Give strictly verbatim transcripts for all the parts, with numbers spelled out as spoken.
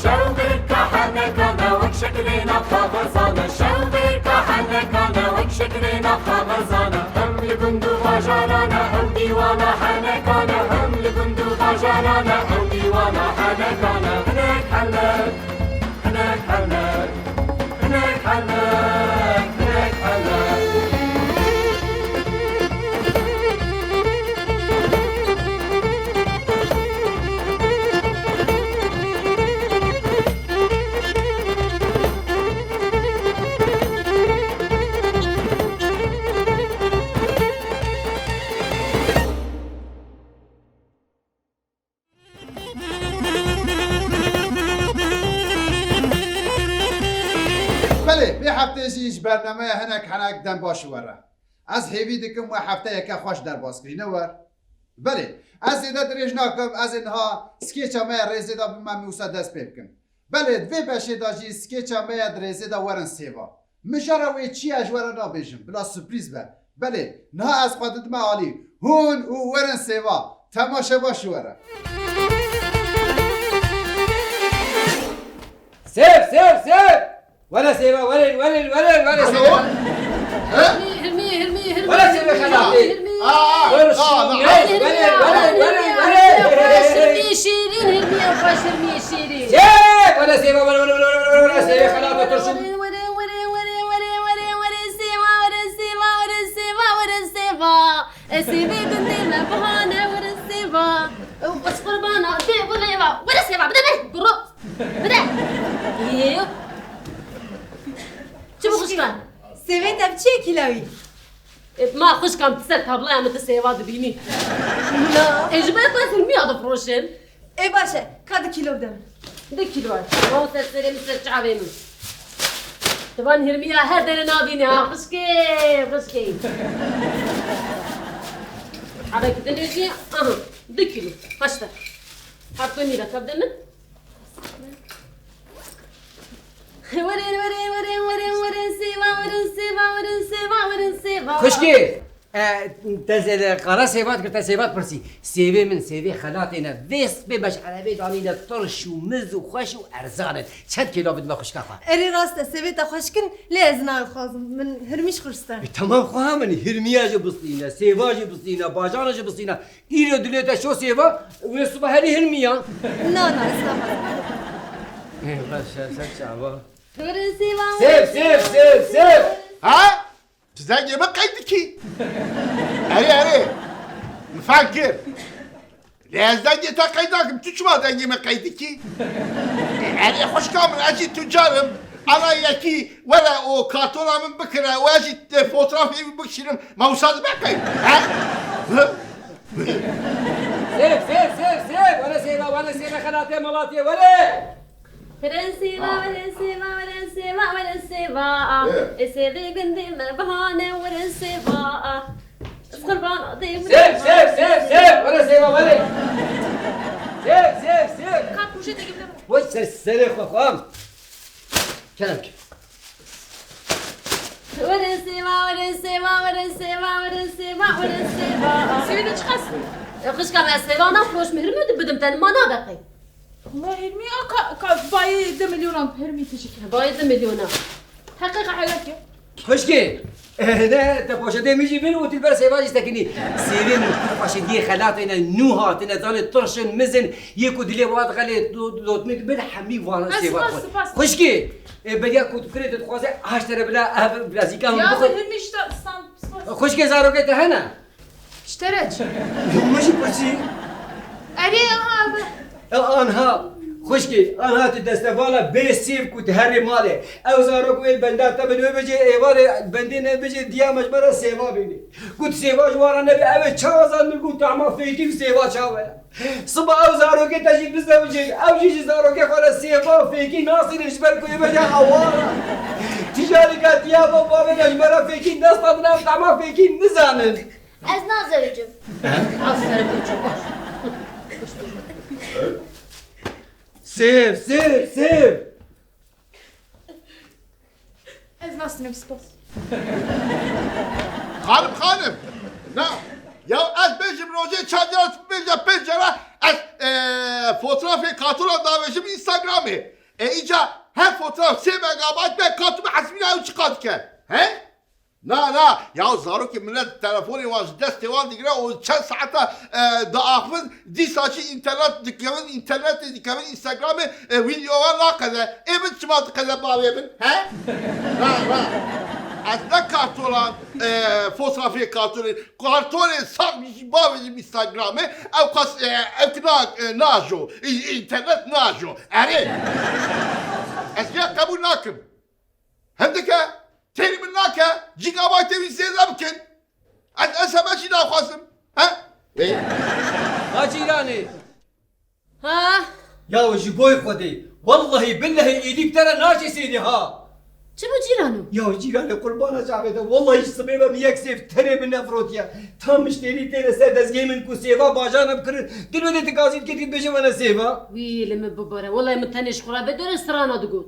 Şew bêrka henekane wek şeklêna kaxezane, şew bêrka henekane wek şeklêna kaxezane. Hem li gund û bajarane, ew dîwana henekane, hem li gund û bajarane, ew dîwana henekane. Hinek henek, hinek henek, hinek henek, hinek henek. Belê, vê heftê jî ji bernameya hinek henek dem baş were. Ez hêvî dikim we hefteyeke xweş derbas kirîne wer. Belê, ez zêde dirêj nakim, ez ê niha skêça me ya rêzê de bimemî wisa dest pê bikim. Belê, di vê beşê de jî skêça me ya di rêzê de werin sêva. Mijara wê çi ye, ez ji we re nabêjim. Bila surprîz be. Belê, niha ez xwe didime alî. Hûn û werin sêva. Temaşe baş ji we re. Sêv, sêv, sêv! Were sêva, werin, werin, werin, werin sêva. He? Hilmî, Hilmî, Hilmî, Hilmî, Were sêva Hilmî, xelatê. Hilmî. Aa, Were aa, sêva, aa. Werin, werin, werin, werin, werin. Hilmî şîrîn, Hilmî xweş, Hilmî şîrîn. Sêv, were sêva, were, were, were, were, were, sêva xelatê turşu. Were, were, were, sêva, were, sêva, were, sêva, were, sêva. Ez sêvê gundê me bihane, were sêva. Ez qurbana dê gulê va. Were sêva, bide min, guro. Bide. Yê. Çi bu xwişka? Sêvê te bi çi ye kîlawî? E, ma xwişka min, tu ser tabloya min tu sêva dibînî. Na. E, ji ber ku ez hilmiya difroşin. Ê baş e, ka du kîlo bide min. Du kîlo. Wan ser serê min, ser çavê min. Tu van hilmiya her derê nabînî ha, xwişkê, xwişkê. Çavekî din jî, aha, du kîlo. Haşte. Hafto nîra, ka bide min. Werin, werin, werin, werin, werin, sêva, werin, sêva, werin, sêva, werin, sêva. Xwişkê, e, te zêde qala sêva dikir, te sêva dipirsî. Sêvê min, sêvê xelatê ne. Vê spê beş erebê danîne, tirş û miz û xweş û erzan in. Çend kêlo bidime xwişka xwe? Erê rast e, sêvê te xweşik in, lê ez nayê dixwazim. Min hirmî ji xwe diste. E, temam xweha min, hirmiya jî bistîne, sêva jî bistîne, bajana jî bistîne. Îro dilê te şo sêva, wê siba herî hilmiya. Na, na, ez naxwazim. Ê, baş e, ser çava. Sêv, sêv, sêv, sêv. Ha? Tu dengê min qey dikî? Erê, erê. Min fehm kir. Lê ez dengê te qey nakim, tu çima dengê min qey dikî? Erê, xwişka min, ez jî tucar im. Ana yekî were û kartona min bikire û ez jî, e, fotoğrafê wî bikişînim. Ma wisa dibe qey? He? Sêv, sêv, sêv, sêv! Were sêva, were sêva, xelatê melatiyê, were! Were sêva, were sêva, were sêva, were sêva. Ê sêvê gundê me bihane, were sêva. Qurbana dê were. Sêv, sêv, sêv, sêv! Were sêva, were! Sêv, sêv, sêv! Ka poşetê gibile. Were ser serê xwe, xwe. Kerem ke. Were sêva, were sêva, were sêva, were sêva, were sêva. Sêvê de çiqas? E, xwişka me, sêva nafiroşim, hirmî dibidim te, ma nabe qey. Wele hirmî a ka, ka bayê du milyonan hirmî tijî ke. Bayê du milyona. Heqîqa helak e. Xwişkê, eh, ne, te poşetê min jî bin û tu li ber sêva jî sekinî. Sêvê min pir xweş in, yê xelatê ne, nû hatine, zanê tirş in, miz in, yê ku dilê wan dixelê, do-, dotmî dibin, hemî wan sêva dixwin. Spas, spas. Xwişkê, eh, beriya ku tu kirê tu dixwaze, aş tere bila, ev bilezîka min bixwe. Ya, min hemî ji te stand, spas. Xwişkê, zarokê te hene? Ji te re çi? Min jî pirsî. Erê, aha, be. E, anha, xwişkê, anha tu destevala bê sêv ku tu herê malê. Ew zarok wê benda te bin, wê bêjê êvarê bendê nebêjê diya me ji me re sêva bînî. Ku tu sêva ji wan re nebê, ew ê çawa zanin ku tahma fêkî bi sêva çawa ye? Siba ew zarokê te jî bizewicê, ew jî ji zarokê xwe re sêva fêkî nasînin ji ber ku ê bêje hewar e. Tijarika diya me bavê de ji me re fêkî nestadin, ew tahma fêkî nizanin. Ez nazewicim. Aferin koçum, baş. Sêv, sêv, sêv. Spas. Xanim, xanim. Na. Ya ez bêjim rojê çar cara, tu bêje pênc cara, ez, e, fotrafê kartolan davêjim Instagramê. E, îca her fotraf sê megabayt be, kartû bi hesbîna ew çiqas dike. He? Na, na. Ya zarokê milet telefonê wan ji destê wan digire û çend saeta, e, diaxivin, dîsa jî înternet dikevin, înternetê dikevin, Instagramê, e, vîdyowan naqede. Ê min çima diqede bavê min? He? Na, na. Ez ne kartolan, e, fotrafê kartolê. Kartolê sax jî bavêjim Instagramê. Ew qas, e, ew ki na, e, najo. Î-, înternet najo. Erê. Ez vê qebûl nakim. Hindike, têrî min nake, gigabaytê wî zêde bikin. Ez S M S jî naxwazim. He? Ê? Ha cîranê. Ha? Ya ji boy Xwedê. Wellehî billehî êdî bi te re naçe sêdê ha. Çi bû cîrano? Ya cîranê qurbana çavê te. Wellehî ji sibê ve min yek sêv tenê min nefirotiye. Tam mişterî têne ser dezgehê min ku sêva bajar me bikirin. Dilwedê ti gazî diketî dibêje me ne sêva. Wî li min bibare. Wellehî min tenê ji xwe re vedere sirana digot.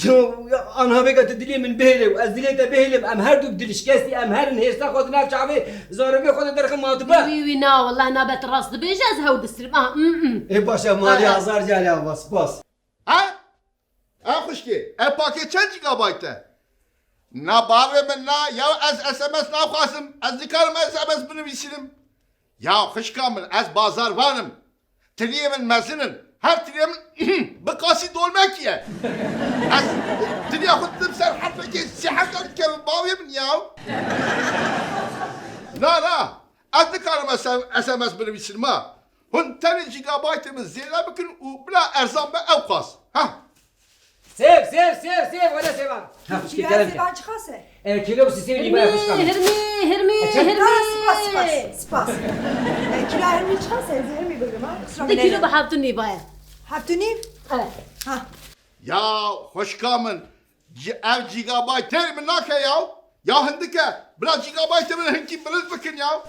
Ya, ya, anha vêga tu dilê min bihêle û ez dilê te bihêlim. Em her du bi dilşikestî, em herin hêrsa xwe di nav çavê zarokê xwe de derxin matibe. Wî, wî, na, welleh nabe tu rast dibêje, ez hew distirim. Ah, mm, mm. Ê baş e, malê Ah. Hazar cale ava, spas. Ha? Ha xwişkê, ev pakê çend gigabayt e? Na bavê min na, ya ez S M S naxwazim. Ez nikarim S M S binivîsînim. Ya xwişka min, ez bazarvan im. Tiliyê min mezin in. Her tiliyê min bi qasî dolmekî ye. Ez tiliya xwe didim ser herfekê sê heta dikevim bavê min ya. Na, na. Ez nikarim S M S binivîsim ha. Hûn tenê gigabaytê min zêde bikin û bila erzan be ew qas. Ha. Sêv, sêv, sêv, sêv, wele sêvan. Ha, xwişkê, Kîra kerem sêvan çiqas e? E, kîlo bi sîsê nîva ye, xwişka min. Hirmî, hirmî, E, çend? Hirmî. Ha, spas, spas, spas. E, kîra hirmî çiqas e? Ez ê hirmî bigrim ha. Qisra Di min kîlo neyne. Bi heft û nîva ye. Heft û nîv? Evet. Ha. Ya xwişka min, ci-, ev gigabaytê min nake ya. Ya hindike, bila gigabaytê min hinkî bilind bikin ya.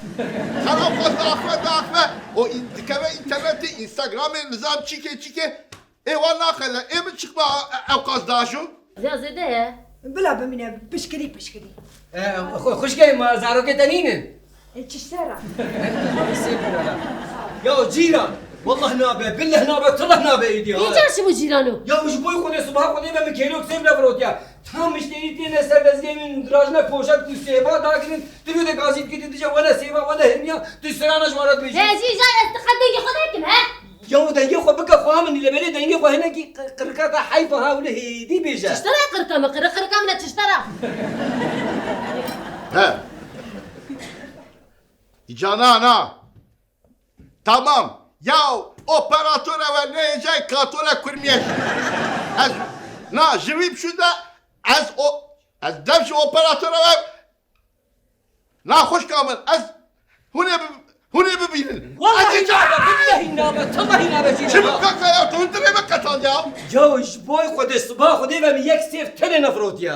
Xera xwe daxve, daxve. O in-, dikeve înternetê, Instagramê, nizam çîkê, çîkê. Ê wan naqede, ê min çiqma e-, ew qas dajo? Ya zêde ye. Bila bimîne, pişkirî, pişkirî. E, xwe-, xwişkê ma zarokê te nînin? E, çi ji te re? Ya cîran, wallah nabe, billah nabe, tillah nabe êdî ha. Îcar çi bû cîrano? Ya ji boy Xwedê, sibaha Xwedê ve min kêlok sêv nefirotiya. Tam mişterî têne ser dezgehê min, dirajine poşet ku sêva dagirin, tu de gazî dikî, tu dije wene sêva, wene hirmiya, tu sirana ji wan re dibêjî. He, jî îcar ez tu qet dengê xwe nekim, he? Ya dengê xwe bike xweha min, lê belê dengê xwe hinekî qi-, qirika te heyfa ha wile hêdî bêje. Çi ji te re qirika min, qiri-, qirika min e, çi ji te re? He. Îca na, na. Tamam. Ya operatora we neyecek katole kurmiyek. Ez, na, ji vî biçû de ez o, ez dev ji operatora we, na xwişka min, ez hûn ê bi-, hûn ê bibînin. Wallahî nabe, billehî nabe, tillehî nabe jî. Çi bi kaka ya, tu hundirê me qetandiya? Ya ji boy Xwedê, siba Xwedê ve min yek sêv tenê nefirotiye.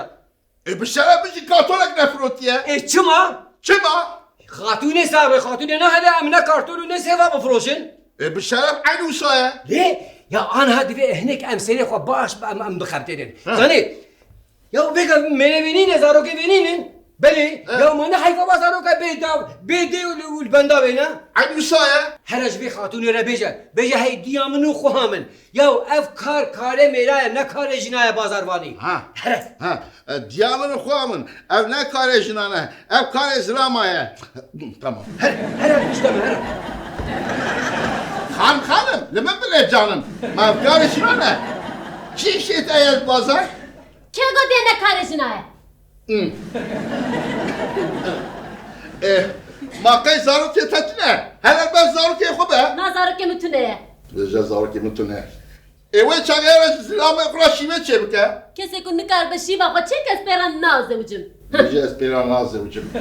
Ê bi şeref bijî kartolek nefirotiye. Ê çima? Çima? Xatûnê sabe, xatûnê nahede em ne kartol û ne sêva bifroşin. Ê bi şeref eynî wisa ye. Lê ya anha divê hinek em serê xwe baş em, em bixebitênin. Ha. Zanî, ya vêga mêrevê nîne, zarokê vê nînin. Belê, Ha. Ya ma ne heyfa va zaroka bê dav, bê dê û li, û li benda bê ne? Eynî wisa ye. Here ji vê xatûnê re bêje. Bêje hey diya min û xweha min. Yaw ev kar karê mêra ye, ne karê jina ye bazarvanî. Ha. Here. Ha, e, diya min û xweha min. Ev ne karê jinan e. Ev karê zilama ye. Tamam. Here, here pişte min, here. Xan xanim, li min bile canim. Ma ev karê jinan e. Çi işê te ye li bazar? Kê got ne karê jina ye? Hmm. Eh, ma qey zarokê te tune? Hele bes zarokê xwe be. Na zarokê min tune ye. Bêje zarokê min tune. Ê wê çaxê re ji zilamê xwe re şîve çêbike. Kesê ku nikaribe şîva xwe çêke, ez pê re nazewicim. Bêje ez pê re nazewicim.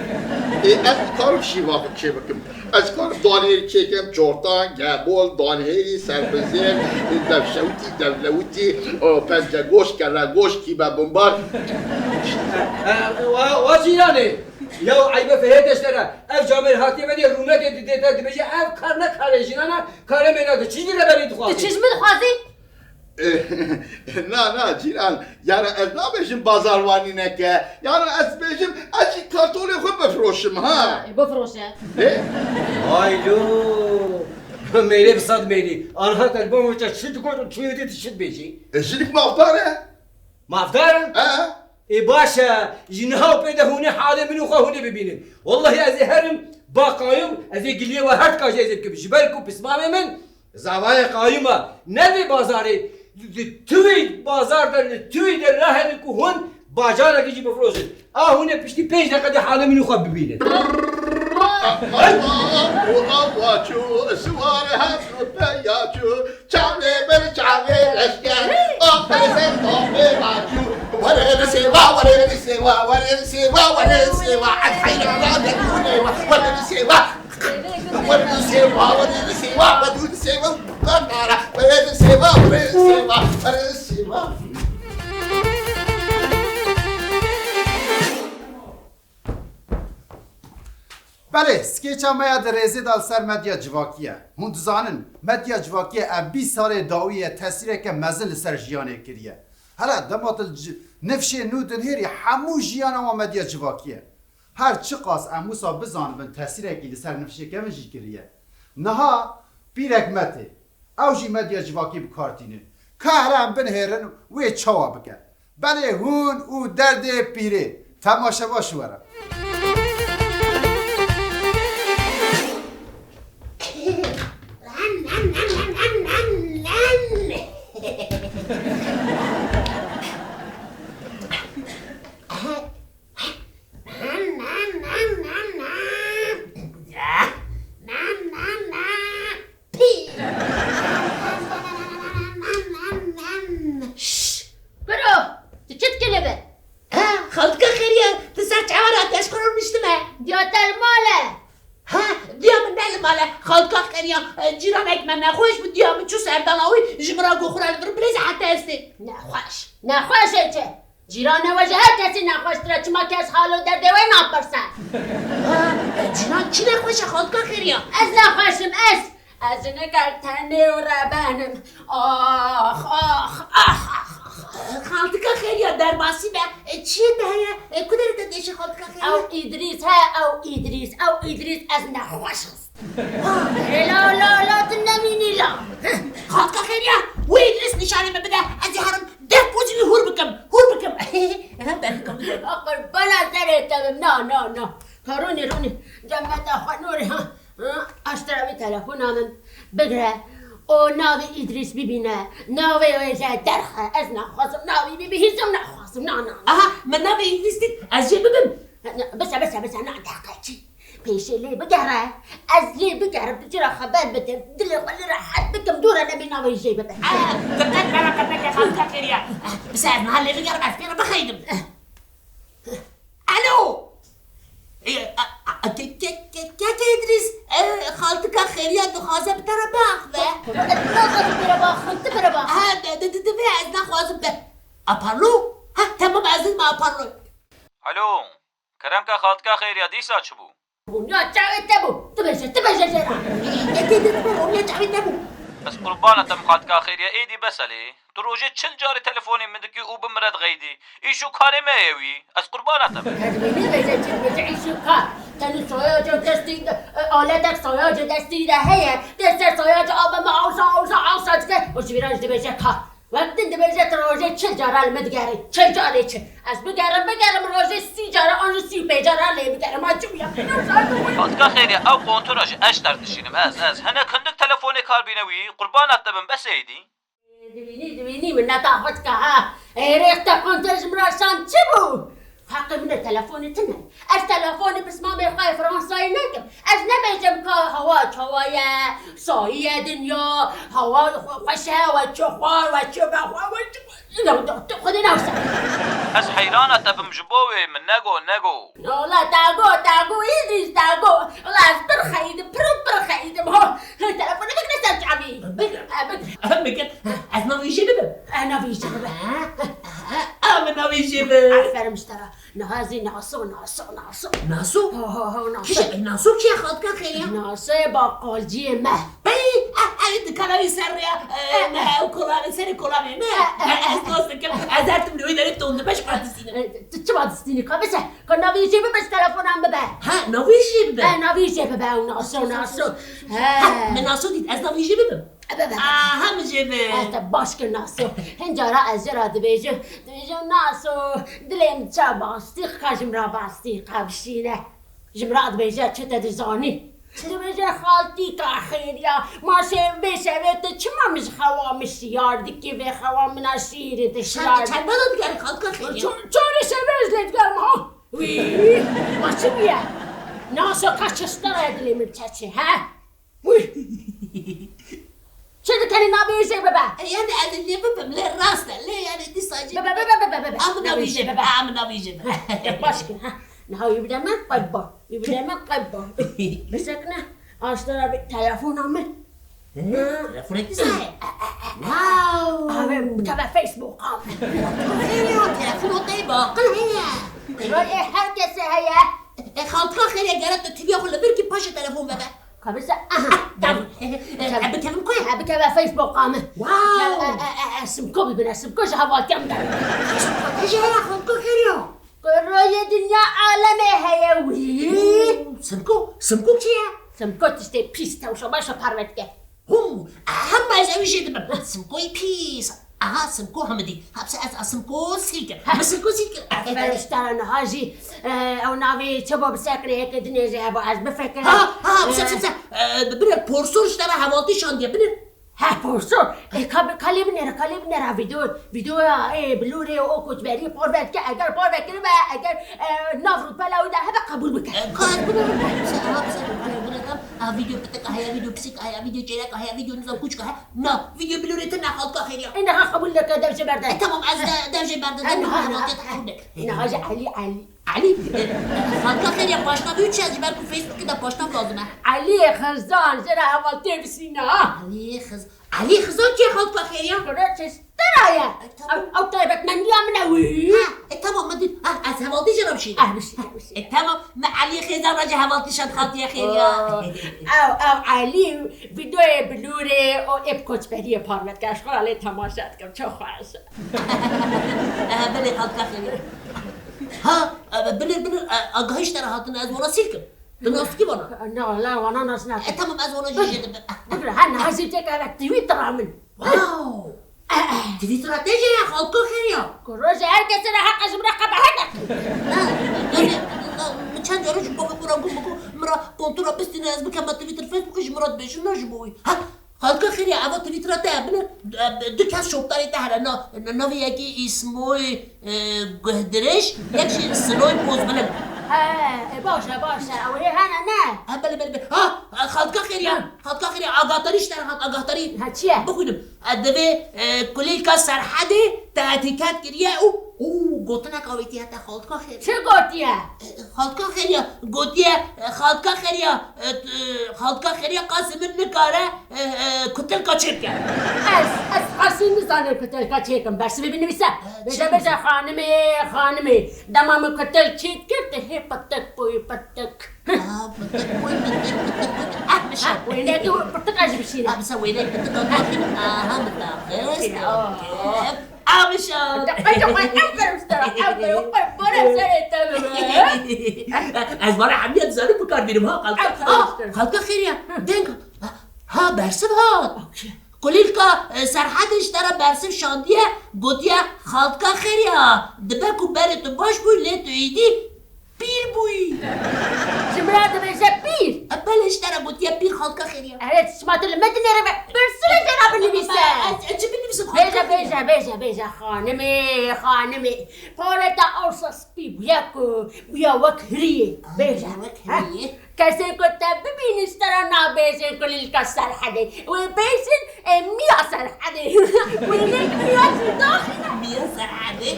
Ê ez dikarim şîva xwe çêbikim. Ez karim danhêrî çêkim, çortan, gebol, danhêrî, serbizêr, devşewitî, devlewitî, o, pencegoş, kelegoş, kîbe bimbar. E, e, wa, wa cîranê. Ya eybe fehê deşte re. Ev camêr hatiye vedê rûnetê didê te dibêje, ev kar ne karê jinan e, karê mêra de. Çi ji re berî dixwazî? Tu çi ji min dixwazî? Na, na, cîran, yani ez nabêjim bazar wanî neke. Yani ez bêjim ez jî kartolê xwe bifroşim, ha. Ha, e, bifroşe. Ê? Haylo. Mêrê bi sed mêrî. Anha telefon veçe çi digot, çi yedî, çi dibêjî? E, jinik mafdar e. Mafdar e? He. Ê baş e, ji niha û pê de hûnê halê min û xwe hûnê bibînin. Wellahî ez ê herim ba qayim, ez ê giliyê we her tika jî ez ê bikim. Ji ber ku pismamê min zavayê qayim e. Ne vê bazarê, li tu wî bazar de, li tu wî de nahêlin ku hûn bajarekî jî bifroşin. A hûnê piştî pênc deqe de halê min û xwe bibînin. Çavê ber çavê leşker, axê ser topê maçû. Were li sêva, were li sêva, were li sêva, were li sêva. Ez heyrana de dûnê wa. Were li sêva, were li sêva, were li sêva, were li sêva. Were li sêva, were li sêva, were li sêva. Belê, skêça me ya di rêzê de li ser medya civakî ye. Hûn dizanin, medya civakî ye ev bîst salê dawî ye tesîreke mezin li ser jiyanê kiriye. Hele dema tu li ci-, nifşê nû dinihêrî hemû jiyana wan medya civakî ye. Her çiqas em wisa bizanibin tesîrekî li ser nifşê kevin jî kiriye. Niha pîrek me tê. Ew jî medya civakî bi kar tîne. Ka here em binihêrin wê çawa bike. Belê hûn û derdê pîrê. Temaşe baş were. Pî. Şş! Kuro! Tu çi dikî li vir? Ha, xaltika Xêriya, tu ser çawa re teşqirûn niştime? Diya te li mal e. Ha, diya min ne li mal e. Xaltika Xêriya, e, cîranek me nexweş bû, diya min çû serdana wî, ji min re got xwe re li vir bilêze heta estê. Nexweş? Nexweş ê çi? Cîranê we ji her kesî nexweştir e, çima kes hal û derdê we napirse? Ha, cîran kî nexweş e, xalika Xêriya? Ez nexweş im, ez! Ez jinik tenê û reben im. Ax, ax, ax, ax, ax. Xaltika Xêriya derbasî be. E, çiyê te heye? E, ku derê te dêşe xaltika Xêriya? Ew Îdrîs he, ew Îdrîs, ew Îdrîs, ez nexweş xist. Ha. E, la, la, la, tu nemînî la. Xaltika Xêriya, wê Îdrîs nîşanê min bide, ez ê herim. Deh pozî wî hûr bikim, hûr bikim. Aha, berxwe. Qurbana serê te bim. Na, na, na. Ha, rûnî, rûnî. Cemeta xwe nûrê, ha. Ha, aştira wî telefona min. Bigre. O navê Îdrîs bibîne. Navê wê jê derxe. Ez naxwazim navê wî bibihîzim, naxwazim. Na, na, na. Aha, min navê Îdrîs dît. Ez jê bibim. Na, bise, bise, bise. Na, deqe çi? Pêşê lê bigere, ez lê bigerim, tu çira xeber bide, dilê xwe lê rehet bikim, dûre nebê navê jê bibe. Ah, tu qet bera qepeke xalika Xêriya. Ah, bise ez niha lê bigerim, ez pê re bixeynim. Alo! E, a, a, ke, ke, ke, keke Îdrîs, e, xaltika Xêriya dixwaze bi te re biaxive. Ez naxwazim pê re biaxivim, tu pê re biaxive. Ha, di, di, di, divê ez naxwazim be. Aparlo? Ha, temam, ez didime aparlo. Alo! Kerem ke xaltika Xêriya dîsa çi bû? Bû, ya çavê te bû. Tu bêje, tu bêje jê re. Yekê dê dibe, ya çavê te bû. Ez qurbana te bim xaltika Xêriya, êdî bes e lê. Tu rojê çil carî telefonê min dikî û bi min re dixeydî. Îş û karê me ye wî. Ez qurbana te bim. Te dibêjî bêje çi dibêje îş û kar. Tenê sayaca destî de, e, aletek sayaca destî de heye. Dê ser sayaca abe me awsa, awsa, awsa dike. Û ji vî re jî dibêje kar. Wek din dibêje tu rojê çil cara li min digerî. Çil carê çi? Ez bigerim, bigerim rojê sî cara an jî sî û pênc cara lê bigerim. Ma çi bûye? Xaltika Xêriya, ew kontura ji ez derdişînim, ez, ez. Hinek hindik telefonê kar bîne wî, qurbana te bim, bes êdî. Dibînî, dibînî, minneta xwe dike ha. Ê rêx te kontir ji min re şand çi bû? Heqê min e, telefonê tune. Ez telefonê pismamê xwe yê Fransayê nekim. Ez nebêjim ka hewa çawa ye, sayî ye dinya, hewa xwe-, xweş e, we çi xwar, we çi vexwar, we çi, tu xwedê newse. Ez heyrana te bim ji bo wê, min nego, nego. Wala te got, te got, Îdrîs te got. Wala ez pir xeyîdim, pir û pir xeyîdim. Ha, telefonê bigre ser çavî. Bigre. Ha, bigre. Bigre. Ez navê jê bibim. Ha, navê jê bibe. Ha, ha, ha, ha, min navê jê bi. Aferin ji te re. Niha ez ê Naso, Naso, Naso. Naso? Ho, ho, ho, Naso. Kî ye? Naso kî ye, xaltika Xêriya? Naso ye baqalciyê me. Bey, eh, eh, Dikana wî ser rêya, e, ne, ew kolanê, serê kolanê, ne? E, e, e. Ez nas dikim, ez her tim li wê derê dondurme ji xwe distînim. E, tu çima distînî? Ka bise, ka navê jê bibe ji telefonan bibe. Ha, navê jê bibe? E, navê jê bibe, ew Naso, Naso. He. Ha, min Naso dît, ez navê jê bibim. E, bibe, bibe. Aha, min jê bi. E, te baş kir, Naso. Hin cara ez jê re dibêjim, dibêjim, Naso, dilê min ça bastî, ka ji min re bastî, ka bişîne. Ji min re dibêje, çi te dizanî? Dibêje, xaltîka Xêriya, ma şev-, vê şevê tu çima min ji xewa min şiyar dikî, vê xewa min a şîrîn tu şiyar dikî? Çend bela digerî xaltîka Xêriya? Ço-, çarê şevê ez lê digerim ha. Wî, ma çi bûye? Naso ka çi stara ye dilê min çeçê, he? Wî. Çi dikenî navê jê bibe? E, yani ez lê bibim, lê rast e, lê yani dîsa jî. Bibe, bibe, bibe, bibe. Em navê jê bibe, em navê jê bibe. Baş kir, ha. Niha wî bide min, qeyba. Wî bide min, qeyba. Bisekine, aştara bi telefona min. Hı? Telefonek dîsa ye. Wow. Abi, bikeve Facebook, abi. Xêr ya, telefon o tey baqil heye. Ê, her kesê heye. E, xaltika Xêriya, gere tu T V'ya xwe li vir kî, paşê telefon vebe. Ka bise, aha, tamam. E, e, e, bikevin ku? E, bikeve Facebooka min. Wow! E, e, e, e, Simko bibine, Simko ji hevaltiya min de. Hêja ya xalko Xêriya. Kuroyê dinya alemê heye wî. Simko, Simko kî ye? Simko tiştê pîs tewşa başa parve dike. Hû, hema ez ew jê dibim. Simkoyî pîs. Aha, Simko Hamidî. Hepse ez a Simko sîr kir. Ha. Min Simko sîr kir. Aferin ji te re niha jî, e, ew navê çi bo bisekine, yekê dinê jî hebo ez bifikirim. Ha, ha, bize, bize, bize. E, bine, porsor ji te re hevaltî şandiye, bine. He, porsor. E, ka, ka lê binêre, ka lê binêre video, videoya, e, bilûrê o koçberî parve dike, eger parve kiribe, eger, e, nav rûpela wî de hebe qebûl bike. E, ka ez bine, bize, ha, bize, bine, bine, ha, video pitik heye, video pisîk heye, video çêlek heye, video nizam kûçka he. Na, vîdeo bilûrê te ne, xalka Xêriya. E, niha qebûl neke, dev jê berde. E, tamam, ez de, dev jê berde, e, dev jê berde, xalka Xêriya. Niha jî Elî, Elî. Elî, e, xalka Xêriya, paşnavê wî çi ye, ji ber ku Facebookê de paşnav lazim e. Elî Xizan, jê re hevaltiyê bisîne, ha. Elî Xiz-, Elî Xizan kê, xalka Xêriya? Kuro çi stera ye. E, tamam. Ew, ew taybetmendiya min e wî. Ha, e, tamam, min dît. Ha, ez hevaltî jê re bişînim. Ah, bişîne, bişîne. E, tamam, min Elî Xizan re jî hevaltî şand xatiye Xêriya. Oh. Ew, ew Elî. Vîdeoyê bilûrê û ê bi koçberiyê parve dike. Ez xwe lê temaşe dikim, çok xweş e. Ehe, belê, xalka Xêriya. Ha, e, binêr, binêr, e, agahî ji te re hatine, ez wana sîr kim. Tu nas dikî vana? Na, la, wana nas nakim. E, tamam, ez wana jî jê dibim. Bigire, ha, niha zî têk eve Twittera min. Wow! Twittera te jî heye, xalka Xêriya? Ku rojê her kesê re heqe ji min re qebehet neke. Na, yani, na, min çend carî ji babê xwe re got, min got, min re kontura bistîne, ez bikeme Twitter, Facebook, ji min re dibêjin, na ji bo wî. Ha, xalka Xêriya, eva Twittera te ye, bine, e, du kes şopdarê te here, na, na, navê yekî Îsmoy, e, Guhdirêj, yek jî Siloy Pozbilind. He, e, baş e, baş e, ew ê hene, ne? Ha, belê, belê, belê. Ha, xalka Xêriya, ha. Xalka Xêriya, agatarî ji te re hat, agatarî. Ha, çi ye? Bixwînim. E, divê, e, kulîlka Serhedê te etîket kiriye û, û gotinek avêtiye te, xalka Xêriya. Çi gotiye? E, xalka Xêriya, gotiye, e, xalka Xêriya, e, t-, e, xalka Xêriya qasê min nikare, e, e, kutilka çêbike. Ez, ez qasî nizanim kutilka çêkim, bersivê binivîse. E, bêje, çi bêje, xanimê, xanimê, dema min kutil çêdikir, tu hê pitik bûyî, pitik. Ah, pitik, wê pitik, pitik, pitik. Ah, bişa. Ah, wêneyekî pitik ez jî bişînim. Ah, bişa, wêneyek pitik ez daxînim. Aha, min daxist. Bişîne, oh. Okey. Ah, bişa. Deqe, deqe, aferin usta, aferin. Wê bore serê te bibe. Ez vana hemiya dizanim, bi kar bînim ha, xalka. Aferin usta. Ah, xalka Xêriya. Deng. Ha, bersiv hat. Okey. Kulîlka, e, Serhedê ji te re bersiv şandiye, gotiye, xalka Xêriya, dibe ku berê tu baş bûy, lê tu êdî pîr bûyî. Ji min re dibêje pîr? E, belê, ji te re gotiye pîr, xalka Xêriya. Erê, tu çima tu li me dinêre me? Pirsivê jê re binivîse. Ez, ez çi binivîsim, xalka Xêriya? Bêje, bêje, bêje, bêje, xanimê, xanimê. Parê te awsa spî bûye ku bûye wek hiriyê. Bêje. Wek hiriyê. Kesên ku te bibînin ji te re nabêjin kulîlka Serhedê. Wê bêjin, e, Miya Serhedê. Wêneyek Miya jî daxîne. Miya Serhedê.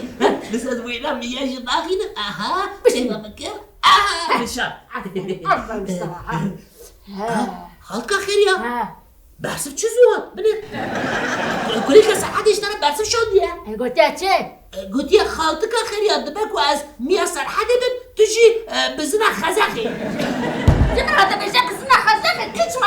Biz ez wêna Miya jî daxînim. Aha. Bişîne. Sêva bike. Aha. Bişa. Aferin, aferin Mustafa, ha. Ha. Xalka Xêriya. Ha. Bersiv çi zû hat? Binê. Kulîlka Serhedê ji te re bersiv şandiye. E, gotiye çi? E, gotiye, xaltika Xêriya, dibe ku ez Miya Serhedê bim, tu jî, e, bizina Xezexê. Ji min re dibêje bizina Xezexê, tu çima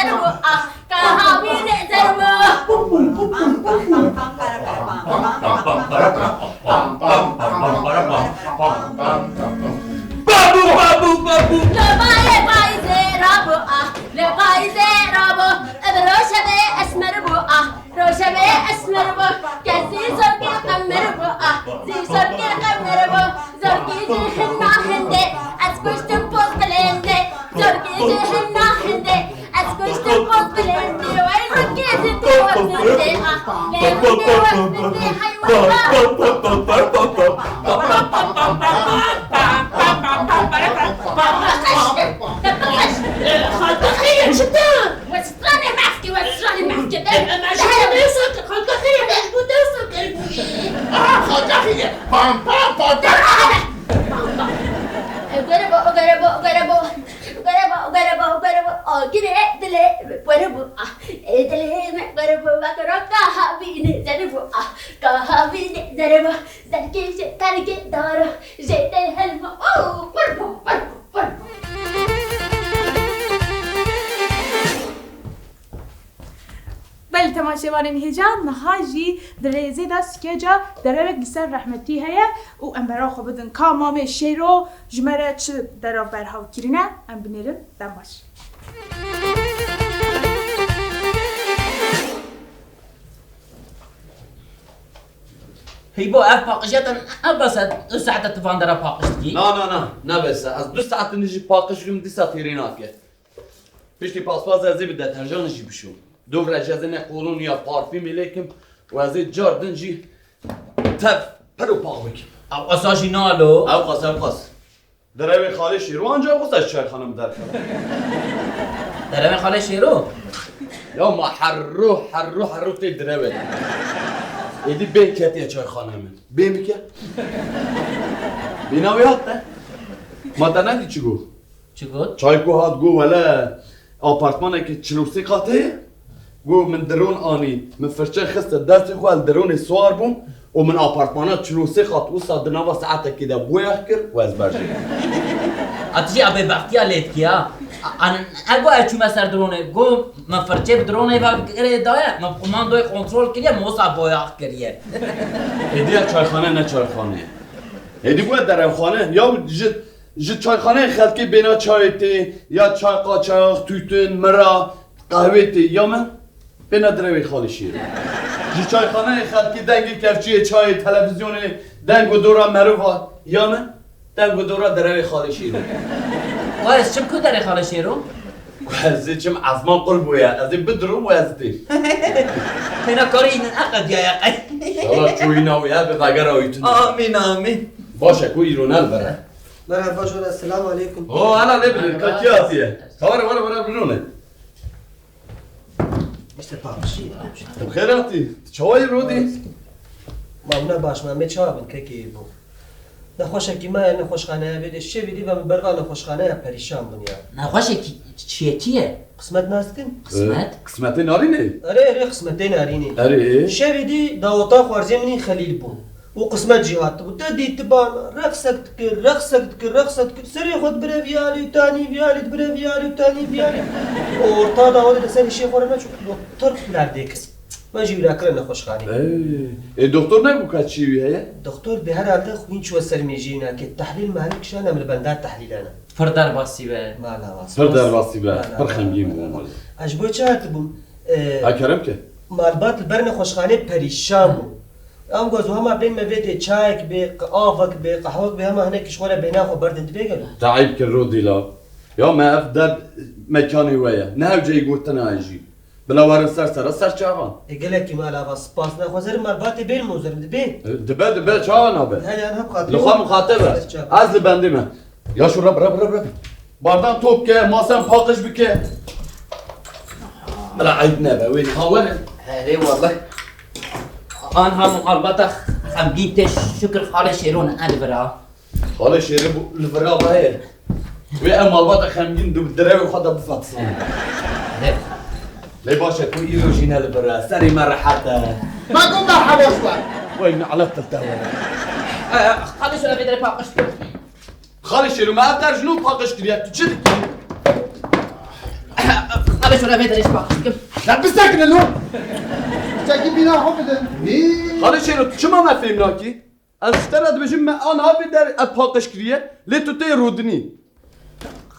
zer bû, ah, ka hawî lê zer bû. Babû, babû, babû. Lobayê Westranê mehkê, westranê mehkê. Xalta xêr, mecbûr dewsa keribûyî. Aha, xalta xêr. Pam, pam, pam, pam. Gerebo, gerebo, gerebo. Gerebo, gerebo, gerebo. Agirê dilê me gerebo. Ah, dilê me gerebo. Bak roka havînê zerebo. Ah, ka havînê zerebo. Zerkê ji tergê daro. Jê tê helma. Oh, gerebo, gerebo, gerebo. Belê temaşevanên hêja, niha jî di rêzê de skeca Derewek li ser rehmetî heye û em bera xwe bidin ka Mamê Şêro ji me re çi dera berhav kirine, em binêrin. Dem baş. Heybo, ev paqijiya te ne bes e, du saete tu van dera paqij dikî? Na, na, na, ne bes e. Ez du saet nijî paqij dikim, dîsa têrê nake. Piştî paspasê ez ê bi deterjanê jî bişûm. Dov re jî ez ê ne kolonî ya parfîmê lê kim û ez ê car din jî tev pir û pax bikim. Ew qasa jî nalo. Ew qas, ew qas. Derewê Xalê Şêro anca wisa ji çayxana min derkeve. Derewê Xalê Şêro? Ya ma herro, herro, herro tê direwê. Êdî bê ketiye çayxaneyê min. Bê bike. Bêhna wê hat te. Ma te nedî çi got? Çi got? Çayko hat got, wele apartmanekî çil û sê qatê ye. Got, min dron anî, min firçe xiste destê xwe, li dronê siwar bûm û min apartmana çil û sê qat wisa di nava saetekê de boyax kir û ez berjê. A tu jî a bêbextiya lê dikî, ha? A, a, e, got, ez çûme ser dronê. Got, min firçe bi dronê ve girê daye, min kumandoyê kontrol kiriye, min wisa boyax kiriye. Êdî ya çayxane ne çayxane ye. Êdî bûye derewxane. Ya ji, ji çayxaneyê xelkê bêhna çayê tê, ya çay qaçax, tûtin, mira, qehwê tê, ya min bêhna direwê Xalê Şêro. Ji çayxaneyê xelkê dengê kevçiyê, çayê, televîzyonê, deng û dora merova, ya min deng û dora derewê Xalê Şêro. Wa ez çim ku derê Xalê Şêro? Ku ez ê çim ezman qul bûye, ez ê bidirom û ez dêm. Têna karî înin eqediyaye qey. Şala çûyîna wî hebe vegera wî tune. Amîn, amîn. Baş e ku îro ne li vir e. Merhaba, şöyle, selamu aleyküm. Ho, hela lê bidin, ka kî hatiye? Ka were, were, were, binone. İşte pamişî. Tu xêr hatî. Tu çawa yî rodî? Ma hûn ne baş, ma me çawa bin, kekê bû. Nexweşekî me ye, nexweşxaneya vê de şevî dî ve min berva nexweşxaneya perîşan bûn ya. Nexweşekî çi ye, çi ye? Qismet nas dikin? Qismet? Ee, qismetê narînê? Erê, erê, qismetê narînê. Erê. Şevî dî daweta xwarzê min î Xelîl bûn. Û qismet jî hatibû. Te dîtibana, reqsek dikir, reqsek dikir, reqsek dikir. Serê xwe dibire vî alî û tanî, vî alî dibire vî alî û tanî, vî alî. Û orta da were de serê şê xwe re neçû. Doktor lerdê kir. Me jî wî ra kire nexweşxanê. Ê, ê, doktor nebû ka çî wî heye? Doktor dê herhalde xwîn çûye ser mêjiyê wî nakê. Tehlîl mehlîl kişan em li benda tehlîlane. Pir derbasî be. Mala was. Pir derbasî be. Mala, pir xemgîn bûm wele. Ez ji bo çi hatibûm? Ê, ha kerem ke. Malbat li ber nexweşxanê perîşan bû. Em got hema bên me vê tê çayek bê, avek bê, qehwek bê, hema hinek ji xwe re bêhna xwe berdin dibê gelo. Te eyb kir Rodîla. Ya me ev der mekanê we ye. Ne hewceyî gotina ye jî. Bila werin ser sera ser çavan. E, gelekî me alava spas ne. Xwezerim malbatê bêrim û zerim dibê. E, dibe, dibe, çawa nabe? He, yan hep xatir. Li xwe mixateb e. Ser çavan. Ez li bendê me. Ya şu reb, reb, reb, reb. Bardan top ke, masen paqij bike. Bila eyb nebe, wê niha werin. Herê wele. Anha malbata xemgîn tê şikir Xalê Şêro ne, e, li vir a. Xalê Şêro bû li vira ve ye. Wê ev malbata xemgîn di direvê xwe de bifetisane. Lê baş e ku îro jî ne li vir e. Serê me rehet e. Ma ku merheba ji we. Wey ne'let te were. E, Xalê Şêro vê derê paqij kir. Xalê Şêro me ev der ji nû paqij kiriye. Tu çi dikî? Xalê Şêro vê derê paqij kim. Te bisekine lo. Çekî bîna xwe bidin. Xalê Şêro tu çima me fêm nakî? Ez ji te re dibêjim me aniha vê der ev paqij kiriye, lê tu tê rûdinî.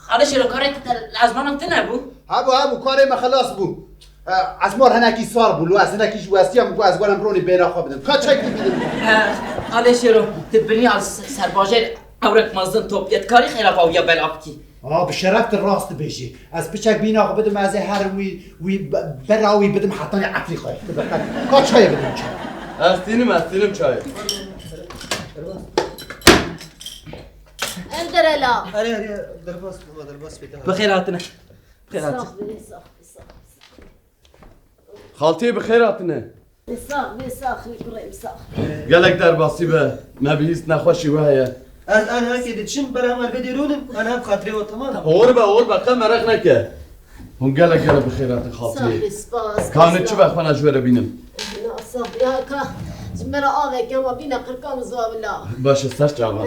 Xalê Şêro, karê te li ezmanan tune bû? Hebû, hebû, karê me xelas bû. E, ezmar hinekî sar bû, lo ez hinekî ji westiya min got ez werim ronî bêhna xwe bidim. Ka çekî bidim. E, Xalê Şêro, tu binî ez serbajêr ewrek mezin top yê, tu karî xêra xwe wiya bela bikî. A, bi şeref tu rast dibêjî. Ez piçek bîna xwe bidim, ez ê herim wî, wî be-, bera wî bidim hetanî eflî xwe. Tu bi qet. Ka çayê bidim çi? Ez tînim, ez tînim çayê. Em derela. Erê, erê, derbas bû, derbas bê. Bi xêr hatine. Bi xêr hatin. Sax bî, sax bî, sax bî. Xaltiyê bi xêr hatine. Sax bî, sax bî, kurê min, sax bî. Gelek derbasî be, me bihîst nexweşî we heye. Ez aniha kê diçim, ber hev vê dê rûnim, aniha bi xatirê we, tamam. Hor be, hor be, qe meraq neke. Hûn gelek gelek bi xêr hatin xaltiyê. Sax bî, spas, Ka ne spas. Çi be, xwe ne ji we re bînim. Na, sax bî, ya ka, ji me re aveke, ma bîne qirka min ziwa bila. Baş e, ser çava.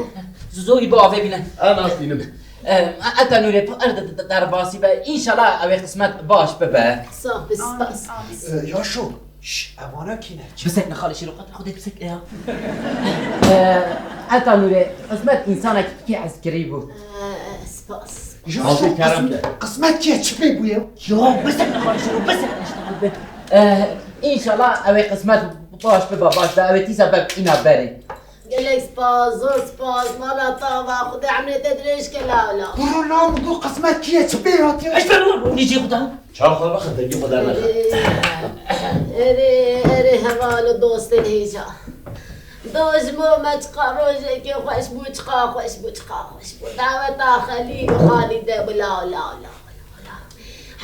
Zoî bi avê bîne. Em hatînim. Em, eta Nûrê, pir de, de, derbasî be. Înşallah ew ê qismet baş bibe. Sax bî, spas. Amin, amin. E, Yaşo, şş, evana kî ne? Bisekne xalê Şêro, xatir Xwedê bisekne ya. E, eta Nûrê, qismet însanek kî ezkirî bû. E, spas. Yaşo, Xaltê kerem qism-, ke. Qismet kî ye, çi pê bûye? Ya, bisekne xalê Şêro, bisekne işte xalê. E, înşallah ew ê qismet baş bibe, baş be. Ew ê tîsa be îna berê. Gelek spas, zor spas, mala te ava, Xwedê emrê te dirêj ke lawla. Buro law, min got qismet kî ye, çi pê hatiye? Eşber û nîcî Xuda. Çaw xwe vexe, dengê xwe dernexin. Erê, erê, erê, heval û dostên hêja. Dojmo me çiqa rojekê xweş bû, çiqa xweş bû, çiqa xweş bû. Daweta Xelîl û Xalîde bû, law, law, law.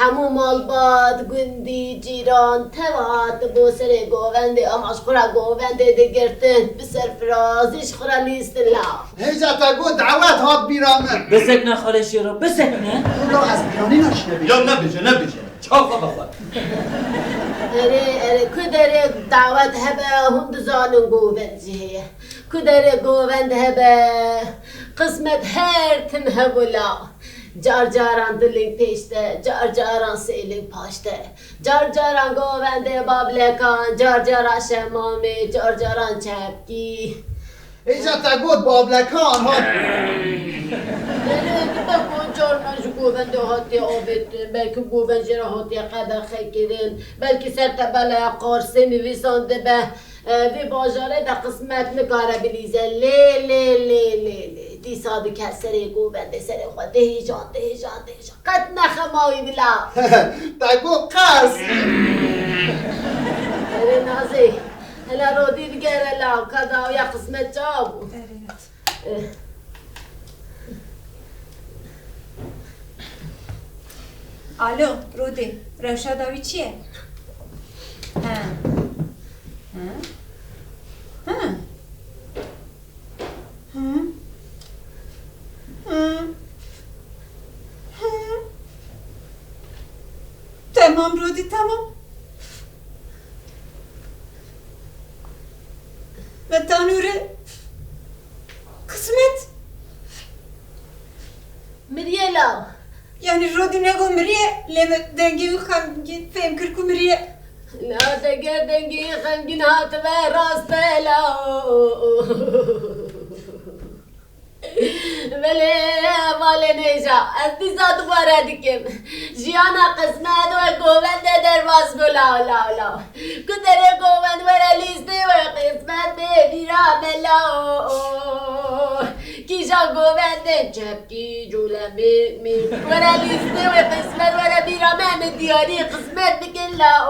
Hemû malbat, gundî, cîran, tev hatibû serê govendê, ama ji xwe re govendê digirtin, bi serfirazî ji xwe re lîstin la. Hêja te got dawet hat bîra min. Bisekne xalê Şêro, bisekne. Wela ez bîranî naşîne bêjim. Ya nebêje, nebêje. Çawa xwe xwe. Erê, erê, ku derê dawet hebe, hûn dizanin govend jî heye. Ku derê govend hebe, qismet her tim hebû la. Car caran du ling pêş de, car caran sê ling paş de. Car caran govendê bablekan, car caran şemamê, car caran çepkî. Hêja te got bablekan hat. Erê, dibe ku carna ji govendê hatiye avêtin, belkî govend jê re hatiye qedexekirin, belkî ser tebeleya qarsê nivîsan dibe. E, vê bajarê de qismet nikare bilîze. Lê, lê, lê, lê, lê. Dîsa dike serê govendê serê xwe dihêjan, dihêjan, dihêjan. Qet nexema wî bila. Te got qers. Erê Nazê, hele Rodî digere la, ka dawiya qismet çawa bû? Erê, net. Eh. Alo, Rodî, rewşa dawî çi ye? He. He? He. He. He. He. Tamam Rodî, tamam. Ve Tanûrê. Qismet. Miriye la. Yanî Rodî nego miriye, lê min dengê wî xemgîn fêm kir ku miriye. La, deger dengê xemgîn hatibe rast be la. Belê, hevalên hêja, ez dîsa dubare dikim. Jiyana qismet we govendê derbas bû, law, law, law. Ku derê govend were lîstê we qismet bê bîra me, law. Kîja govendên çepkî, cûlemê, mî. Were lîstê we qismet, were bîra me, em ê diyarî qismet bikin, law.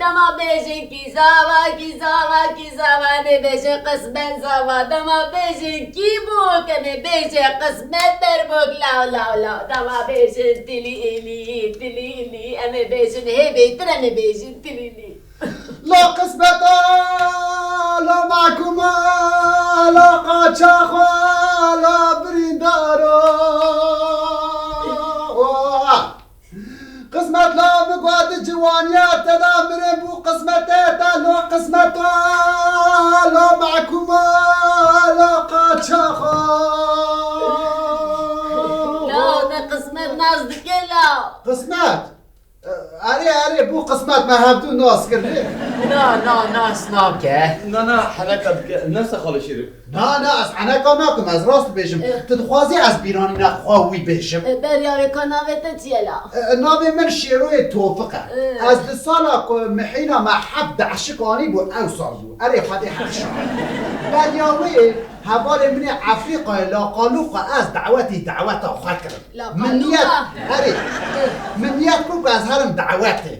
Dema bêjin kî zava, kî zava, kî zava, em ê bêjin qismet zava. Dema bêjin kî bûk, em ê bêjin qismet derbok, law, law, law. Dema bêjin tilî îlî, tilî îlî, em ê bêjin hê bêtir, em ê bêjin tilî îlî. La qismeta, la mahkuma, la qaçaxa, la birîndara. Qismet la min got di ciwaniya te de mirin bû qismetê te, la qismeta, la mahkuma, la qaçaxa. La, te qismet nas dike la. Qismet? Erê, erê, bû qismet me hevdû nas kir. Na, na, nas nake. Na, na, heneka dike. Nefse xalê Şêrî. Na, na, ez heneka nakim, ez rast dibêjim. Eh. Tu dixwazî ez bîranîna xwe wî bêjim? Eh, beriya wê ka navê te çi ye la? Eh, navê min Şêroyê Tofiq e. Eh. Ez di sala ku mihîna me heft deşik anî bû, ew sal bû. Erê, Xwedê heq şa. Beriya wê hevalê min ê Efrîqayê Laqalûqa ez dawetî daweta xwe kirim. Laqalûqa? Min niyet, erê, min niyet kir ku ez herim dawetê.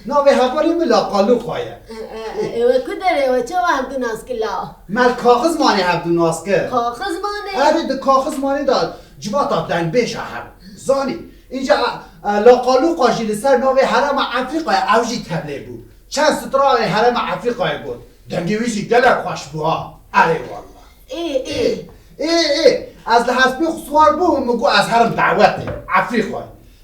Navê hevalê min Laqalûqa ye. E, e, e, we ku derê we çawa hevdu nas kir la? Me li Kaxizmanê hevdu nas kir. Kaxizmanê? Erê, di Kaxizmanê de civata dengbêja hebû. Zanî, înca, e, Laqalûqa jî li ser navê herêma Efrîqayê ew jî tevlê bû. Çend strana herêma Efrîqayê got. Dengê wî jî gelek xweş bû ha. Erê wallah. Ê, ê. Ê, ê, ez li hespê xwe siwar bûm, min got ez herim dawetê, Efrîqayê.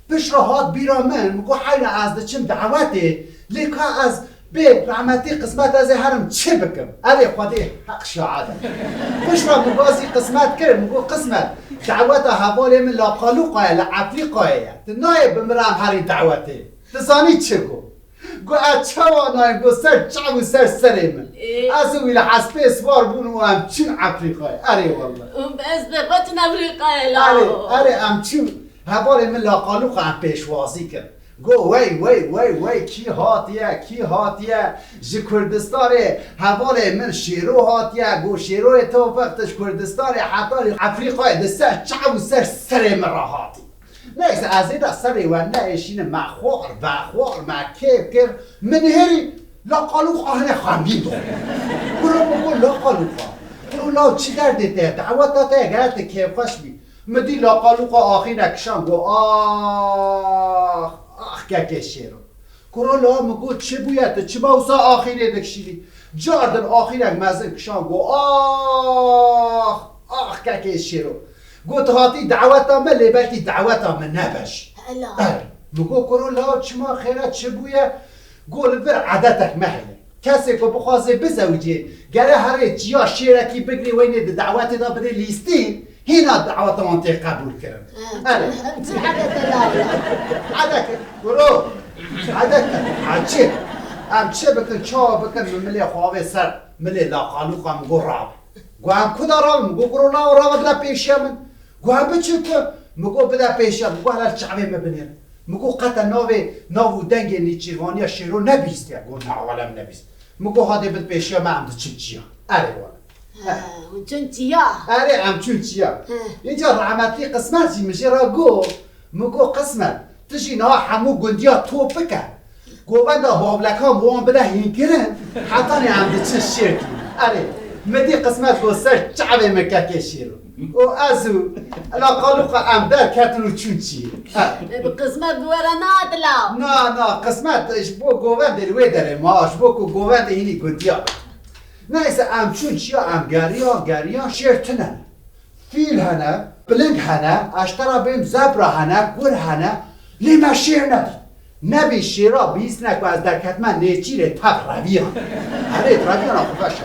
Piştre hat bîra min, min got heyna ez diçim dawetê, lê ka ez bê rehmetî qismet ez ê herim çi bikim? Erê Xwedê heq şahid e. Piştre min gazî qismet kir, min got qismet, daweta hevalê min Laqalûqa ye, li Efrîqayê ye. Tu nayê bi min re em herî dawetê. Tu zanî çi got? Got, ez çawa nayêm? Got, ser çav û ser serê min. Ê. Ez û wî li hespê siwar bûn û em çûn Efrîqayê. Erê wallah. Û ez bi xwe çûn Efrîqayê la. Erê, erê, em çûn. Hevalê min Laqalûqa em pêşwazî kir. Got, wey, wey, wey, wey, kî hatiye, kî hatiye? Ji Kurdistanê hevalê min Şêro hatiye. Got, Şêroyê Tewfik, tu ji Kurdistanê heta Efrîqayê di ser çav û ser serê min re hatî. Neyse, ez ê de serê we neêşînim, me xwar, vexwar, me kêf kir, min nihêrî Laqalûqa hine xemgîn dixwar. Kuro min got, Laqalûqa, kuro law çi derdê te ye, daweta te ye, gere tu kêfxweş bî. Min dî Laqalûqa axînek kişand got, ax, ax kekê Şêro. Kuro la min got, çi bûye tu, çima wisa axînê dikişînî? Cardin axînek mezin kişand got, ax, ax kekê Şêro. Got, tu hatî daweta me, lê belkî daweta me nebe jî. Hela. Er, min got, kuro la çima xêre çi bûye? Got, li vir edetek me heye. Kesê ku bixwaze bizewicê, gere herê çiya şêrekî bigirê weynê di dawetê de bidê lîstîn, hîna daweta wan tê qebûl kirin. Ha, erê. Çi, çi edete la ya? Edeke, kuro, edeke, ha çi? Em çi bikin, çawa bikin, min milê xwe avê ser milê Laqalûqa, min got rabe. Got, em ku da rabin? Min got, kuro, lawo rabe bide pêşiya min. Got, em biçin ku? Min got, bide pêşiya min. Got, hele çavê min binêrin. Min got, qete navê, nav û dengê nêçîrvaniya Şêro nebîstiye? Got, na, wele min nebîst. Min got, hadê bide pêşiya me, em diçin çiya. Erê wele. Ha, hûn çûn çiya? Erê, em çûn çiya. He. Înca rehmetî Qismet jî min jê re got, min got, Qismet, tu jî niha hemû gundiya top bike. Govenda bavlekan bi wan bide hînkirin, hetanî em diçin şêr dînin. Erê, min dî Qismet got ser çavê min kekê Şêro. Û ez û Laqalûqa em derketin û çûn çiyê. E, bi Qismet bi we re nehat la? Na, na, Qismet ji bo govendê li wê derê ma, ji bo ku govendê hînî gundiya be. Neyse, em çûn çiya, em geriyan, geriyan, şêr tune ne. Fîl hene, piling hene, ez ji te re bêm zebra hene, gur hene, lê me şêr nedît. Nebî şêra bihîstine ku ez derketime nêçîrê tev reviyan. Erê, reviyana xwe veş e.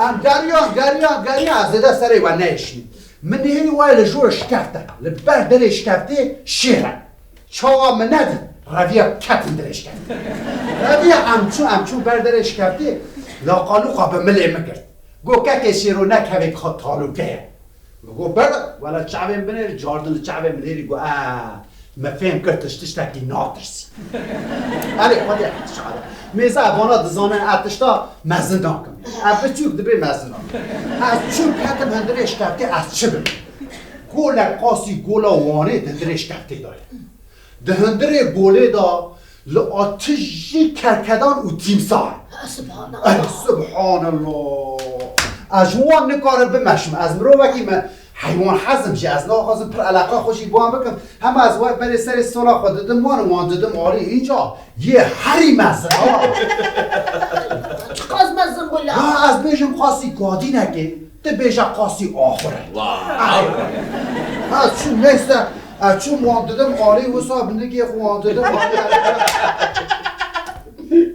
Em geriyan, geriyan, geriyan, ez zêde serê we neyêşînim. Min nihêrî wayê li jor şikefte, li ber derê şikeftê şêr e. Çawa min nedît, reviya ketin derê şikeftê. Reviya em çû, em çû ber derê şikeftê, Laqalûqa bi milê min girt. Got, kekê Şêro, nekevê ka talûke ye. Min got, bere, wele çavên binêr, cardin li çavê min hêrî got, e, min fêm kir tu ji tiştekî natirsî. Erê, Xwedê hetiş are. Mêze vana dizanin, e tişta mezin nakim. E biçûk dibê mezin nakim. Ez çûm ketim hundirê şikeftê, ez çi bikim? Golek qasî gola Wanê di hundirê şikeftê de ye. Di hundirê golê de li atijî kerkedan û tîmsah. Subhanallah. Ey, subhanallah. Ez ji wan nikarim bimeşim. Ez mirovekî me heywan hezim jî. Ez naxwazim pir eleqa xwe jî bi wan bikim. Hema ez wek berê serê sola xwe didim wan û wan didim alî. Înca yê herî mezin ha. Çiqas mezin bû la? Ha, ez bêjim qasî kadînekê. Tu bêje qasî axur e. Vay. Ay. Ha, çûm neyse, ez çûm wan didim alî, wisa bi nigê xwe wan didim alî.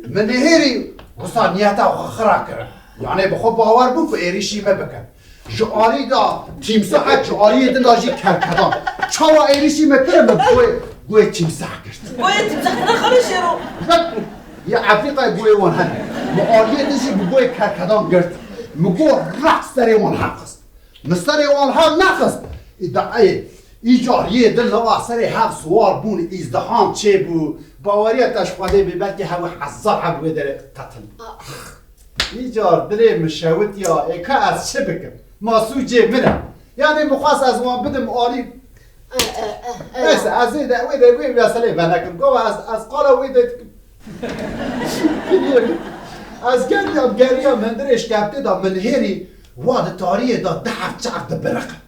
Min nihêrî wisa niyeta xwe xira kir. Yani bi xwe bawer bû ku êrîşî me bikin. Ji alî da tîmsahek, ji aliyê din da jî kerkedan. Çawa êrîşî me kir, min guhê, guhê tîmsah girt. Guhê tîmsah tine xalê Şêro. Bek, ya Efrîqayê guhê wan hene. Min aliyê din jî bi guhê kerkedan girt. Min got, req serê wan hev xist. Min serê wan hev nexist. Îda-, ê, îcar yê din li va serê hev siwar bûn, îzdiham çêbû. Baweriya te ji Xwedê bê, belkî hev hezar hev wê derê qetil. Îcar dilê min şewitiya, ê ka ez çi bikim? Ma sûcê min e. Yanî min xwest ez wan bidim alî. Eh, eh, eh, eh. Neyse, ez ê de, wê de, wê meseleyê venekim. Gava ez, ez qala wê de dikim. Kiriye min. Ez geriyam, geriyam, hundirê şkefte de min hêrî wa di tariyê de di heft çav dibiriqin.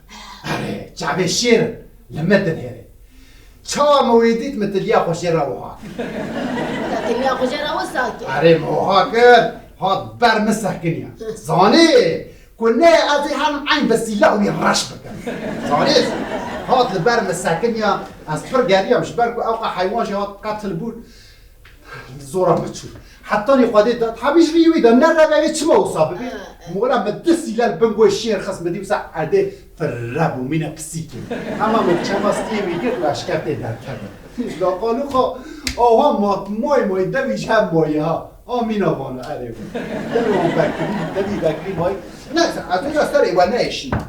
Erê, çavê şêr in, li min dinihêrê. Çawa min wê dît, min tiliya xwe jê re wiha kir. Te tiliya xwe jê re wisa kir? Erê, min wiha kir, hat ber min sekiniya. Zanî ku ne ez ê herim eyn bi sîla wî reş bikim. Zanî, hat li ber min sekiniya, ez pir geriyam, ji ber ku ew qe heywan jî hat qetil bûn. Zora min çû. Hetanî Xwedê da, hemî ji rî wî de, ne revê wî çima wisa bibî? Ha, ha. Mora min du sîlel bin goy şêr xist, min dî wisa erdê firre bû, mîne pisîkê. Hema min çema stiyê wî girt, eşketê derkevin. Laqalûxa, aha mat, may may, devî ji hev mayî ha. A mîna vana, erê. Devî wan vekirî, devî vekirî mayî. Neyse, ez ê serê we neêşînim.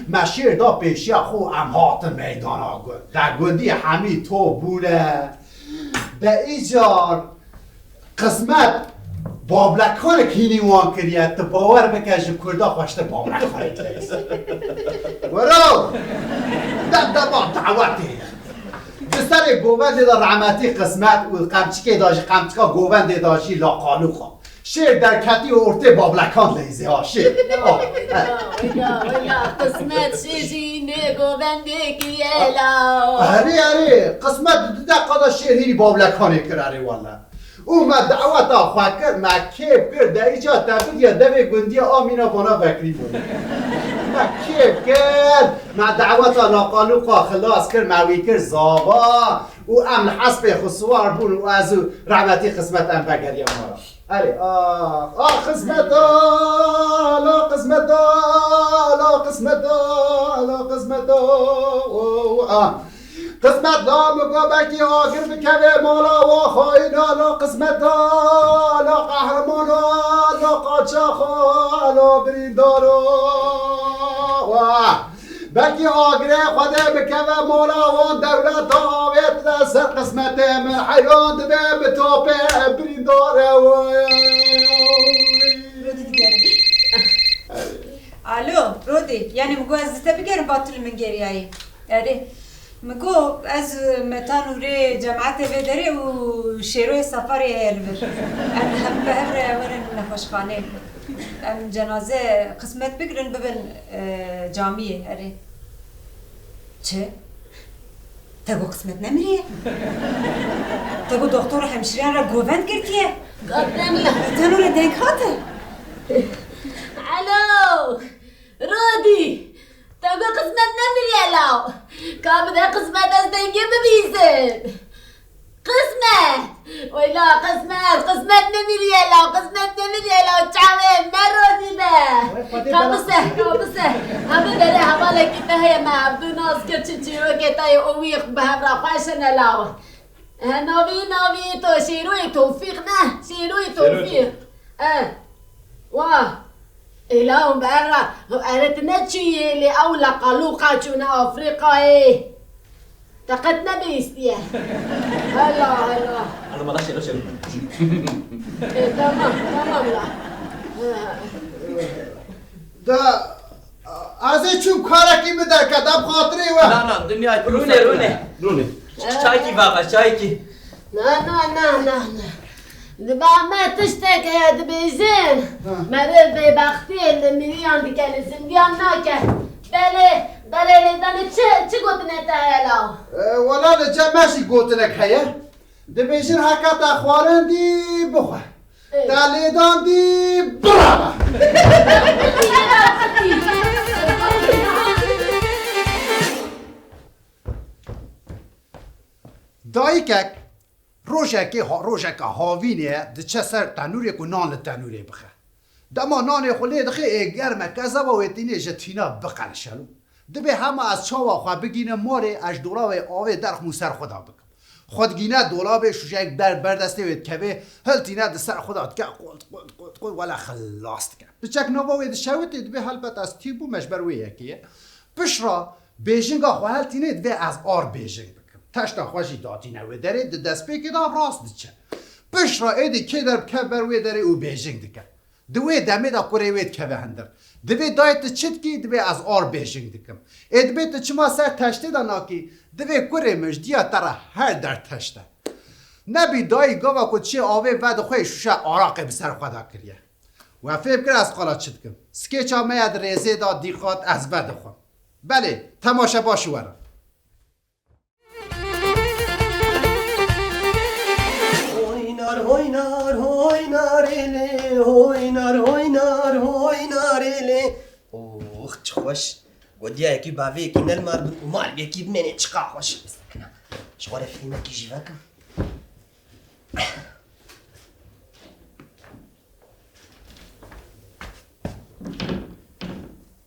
Me şêr da pêşiya xwe, em hatin meydana gund. De gundî hemî top bûne. De îcar qismet bablekxanek hînî wan kiriye. Tu bawer bike, ji Kurda xweştir bablekxanek heye. Wero! Debdeba dawetê ye. Di serê govendê de rehmetî qismet û qemçikê de jî, qemçika govendê de jî laqalûxa. Şêr derketî û ortê bablekan leyzê ha şêr. Wela, wela, wela, qismet şêr jî nê govendekî ye la. Erê, erê, qismet di deqa de şêr hîrî bablekanê kir, erê wele. Û me daweta xwe kir, me kêf kir, de îca te bidiya devê gundiya a mîna vana vekirî bû. Me kêf kir, me daweta laqalûqa xilas kir, me wî kir zava û em li hespê xwe siwar bûn û ez û rehmetî qismet em vegeriya mala. Erê, ax, ax, qismet, ala qismet, ala qismet, ala qismet, ah. Qismet la min got, belkî agir bikeve mala wa xayîna, la qismet, la qehremana, la qaçaxa, la birîndara. Wah! Belkî agirê Xwedê bikeve mala wan dewleta avêtine ser qismetê min. Heyran dibe bi topê birîndar e. Alo, Rodî, yanî min got ez li te bigerim, ba tu li min geriyayî. Erê, min got ez Metan û rê cemaetê vê derê û Şêroyê Sefarê heye li vir. Em hemû bi hev re werin nexweşxanê. Em cenaze qismet bigirin bibin, e, camiyê, erê. Çi? Te got qismet nemiriye? Te got doktor û hemşireyan re govend girtiye? Got nemiriye. Te nû re deng hate? Alo! Rodî! Te got qismet nemiriye law? Ka bide qismet ez dengê bibîsim. Qismet! Weyla qismet, qismet nemiriye law, qismet nemiriye law, çavê me Rodî be. Wê Xwedê bela. Kabise, kabise. Hemî derê hevalekî te heye me hevdu nas kir, çi çîrokê te yê û wî bi hev re xweş in e law. E, navî, navî to Şêroyê Tofîq ne, Şêroyê Şêroyê Tofîq. Tofîq. E, wa. Ê law berra, ere tu ne çûyê lê ew leqalûqa çûne Afrîqayê. Te qet nebihîstiye. Hela, hela. Hadi mala şêro şêro. Ê, tamam, tamam la. Da, ez ê çûm karekî min derket, em xatirê we. Na, na, dinya. Rûne, rûne. Rûne. Çaykî vaqa, çaykî. Na, na, na, na, na. Di ba me tiştek heye dibêjin, ha, meriv bêbextiyê li miriyan dike, li zindiyan nake. Belê, belê lêdanê çi, çi gotine te heye law? E, wela li cem me jî gotinek heye. Dibêjin heke te xwarindî bixwe. Ê. Te lêdandî birabe. Dayikek Rojekê ha-, rojeka havînê ye, diçe ser tenûrê ku nan li tenûrê bixe. Dema nanê xwe lê dixe, ê germ e, kezeba wê tînê ji tîna biqelişe. Dibê hema ez çawa xwe bigînim malê, ez ji dolabê avê derxim û ser xwe de bikim. Xwe digîne dolabê, şûjeyek ber, ber destê wê dikeve, hiltîne di ser xwe de dike, qult, qult, qult, qult, wele xilas dike. Piçek nava wê dişewitê, dibê helbet ez tî bûme ji ber wê yekê ye. Piştre bêjinga xwe heltîne, divê ez ar bêjing bikim. Teşta xwe jî datîne wê derê, di destpêkê de rast diçe. Piştre êdî kê derkev ber wê derê û bêjing dike. Di wê demê de kurê wê dikeve hundir. Divê dayê tu çi dikî? Divê ez ar bêjing dikim. Ê dibê tu çima ser teştê de nakî? Divê kurê min ji diya te re her der teşt e. Nebî dayî gava ku çê avê vedixwe şûşe araqê bi ser xwe de kiriye. We fêm kir ez qala çi dikim. Skêça me ye di rêzê de dîqat ez vedixwim. Belê, temaşe baş û were. Oynar, oynar, oynar ele, oynar, oynar, oynar ele. Oh, çi xweş. Godiya yekî bavê yekî nelmar bin û mal yekî bimêne çiqa xweş. Ji xwe re fîlmekî jî vekim.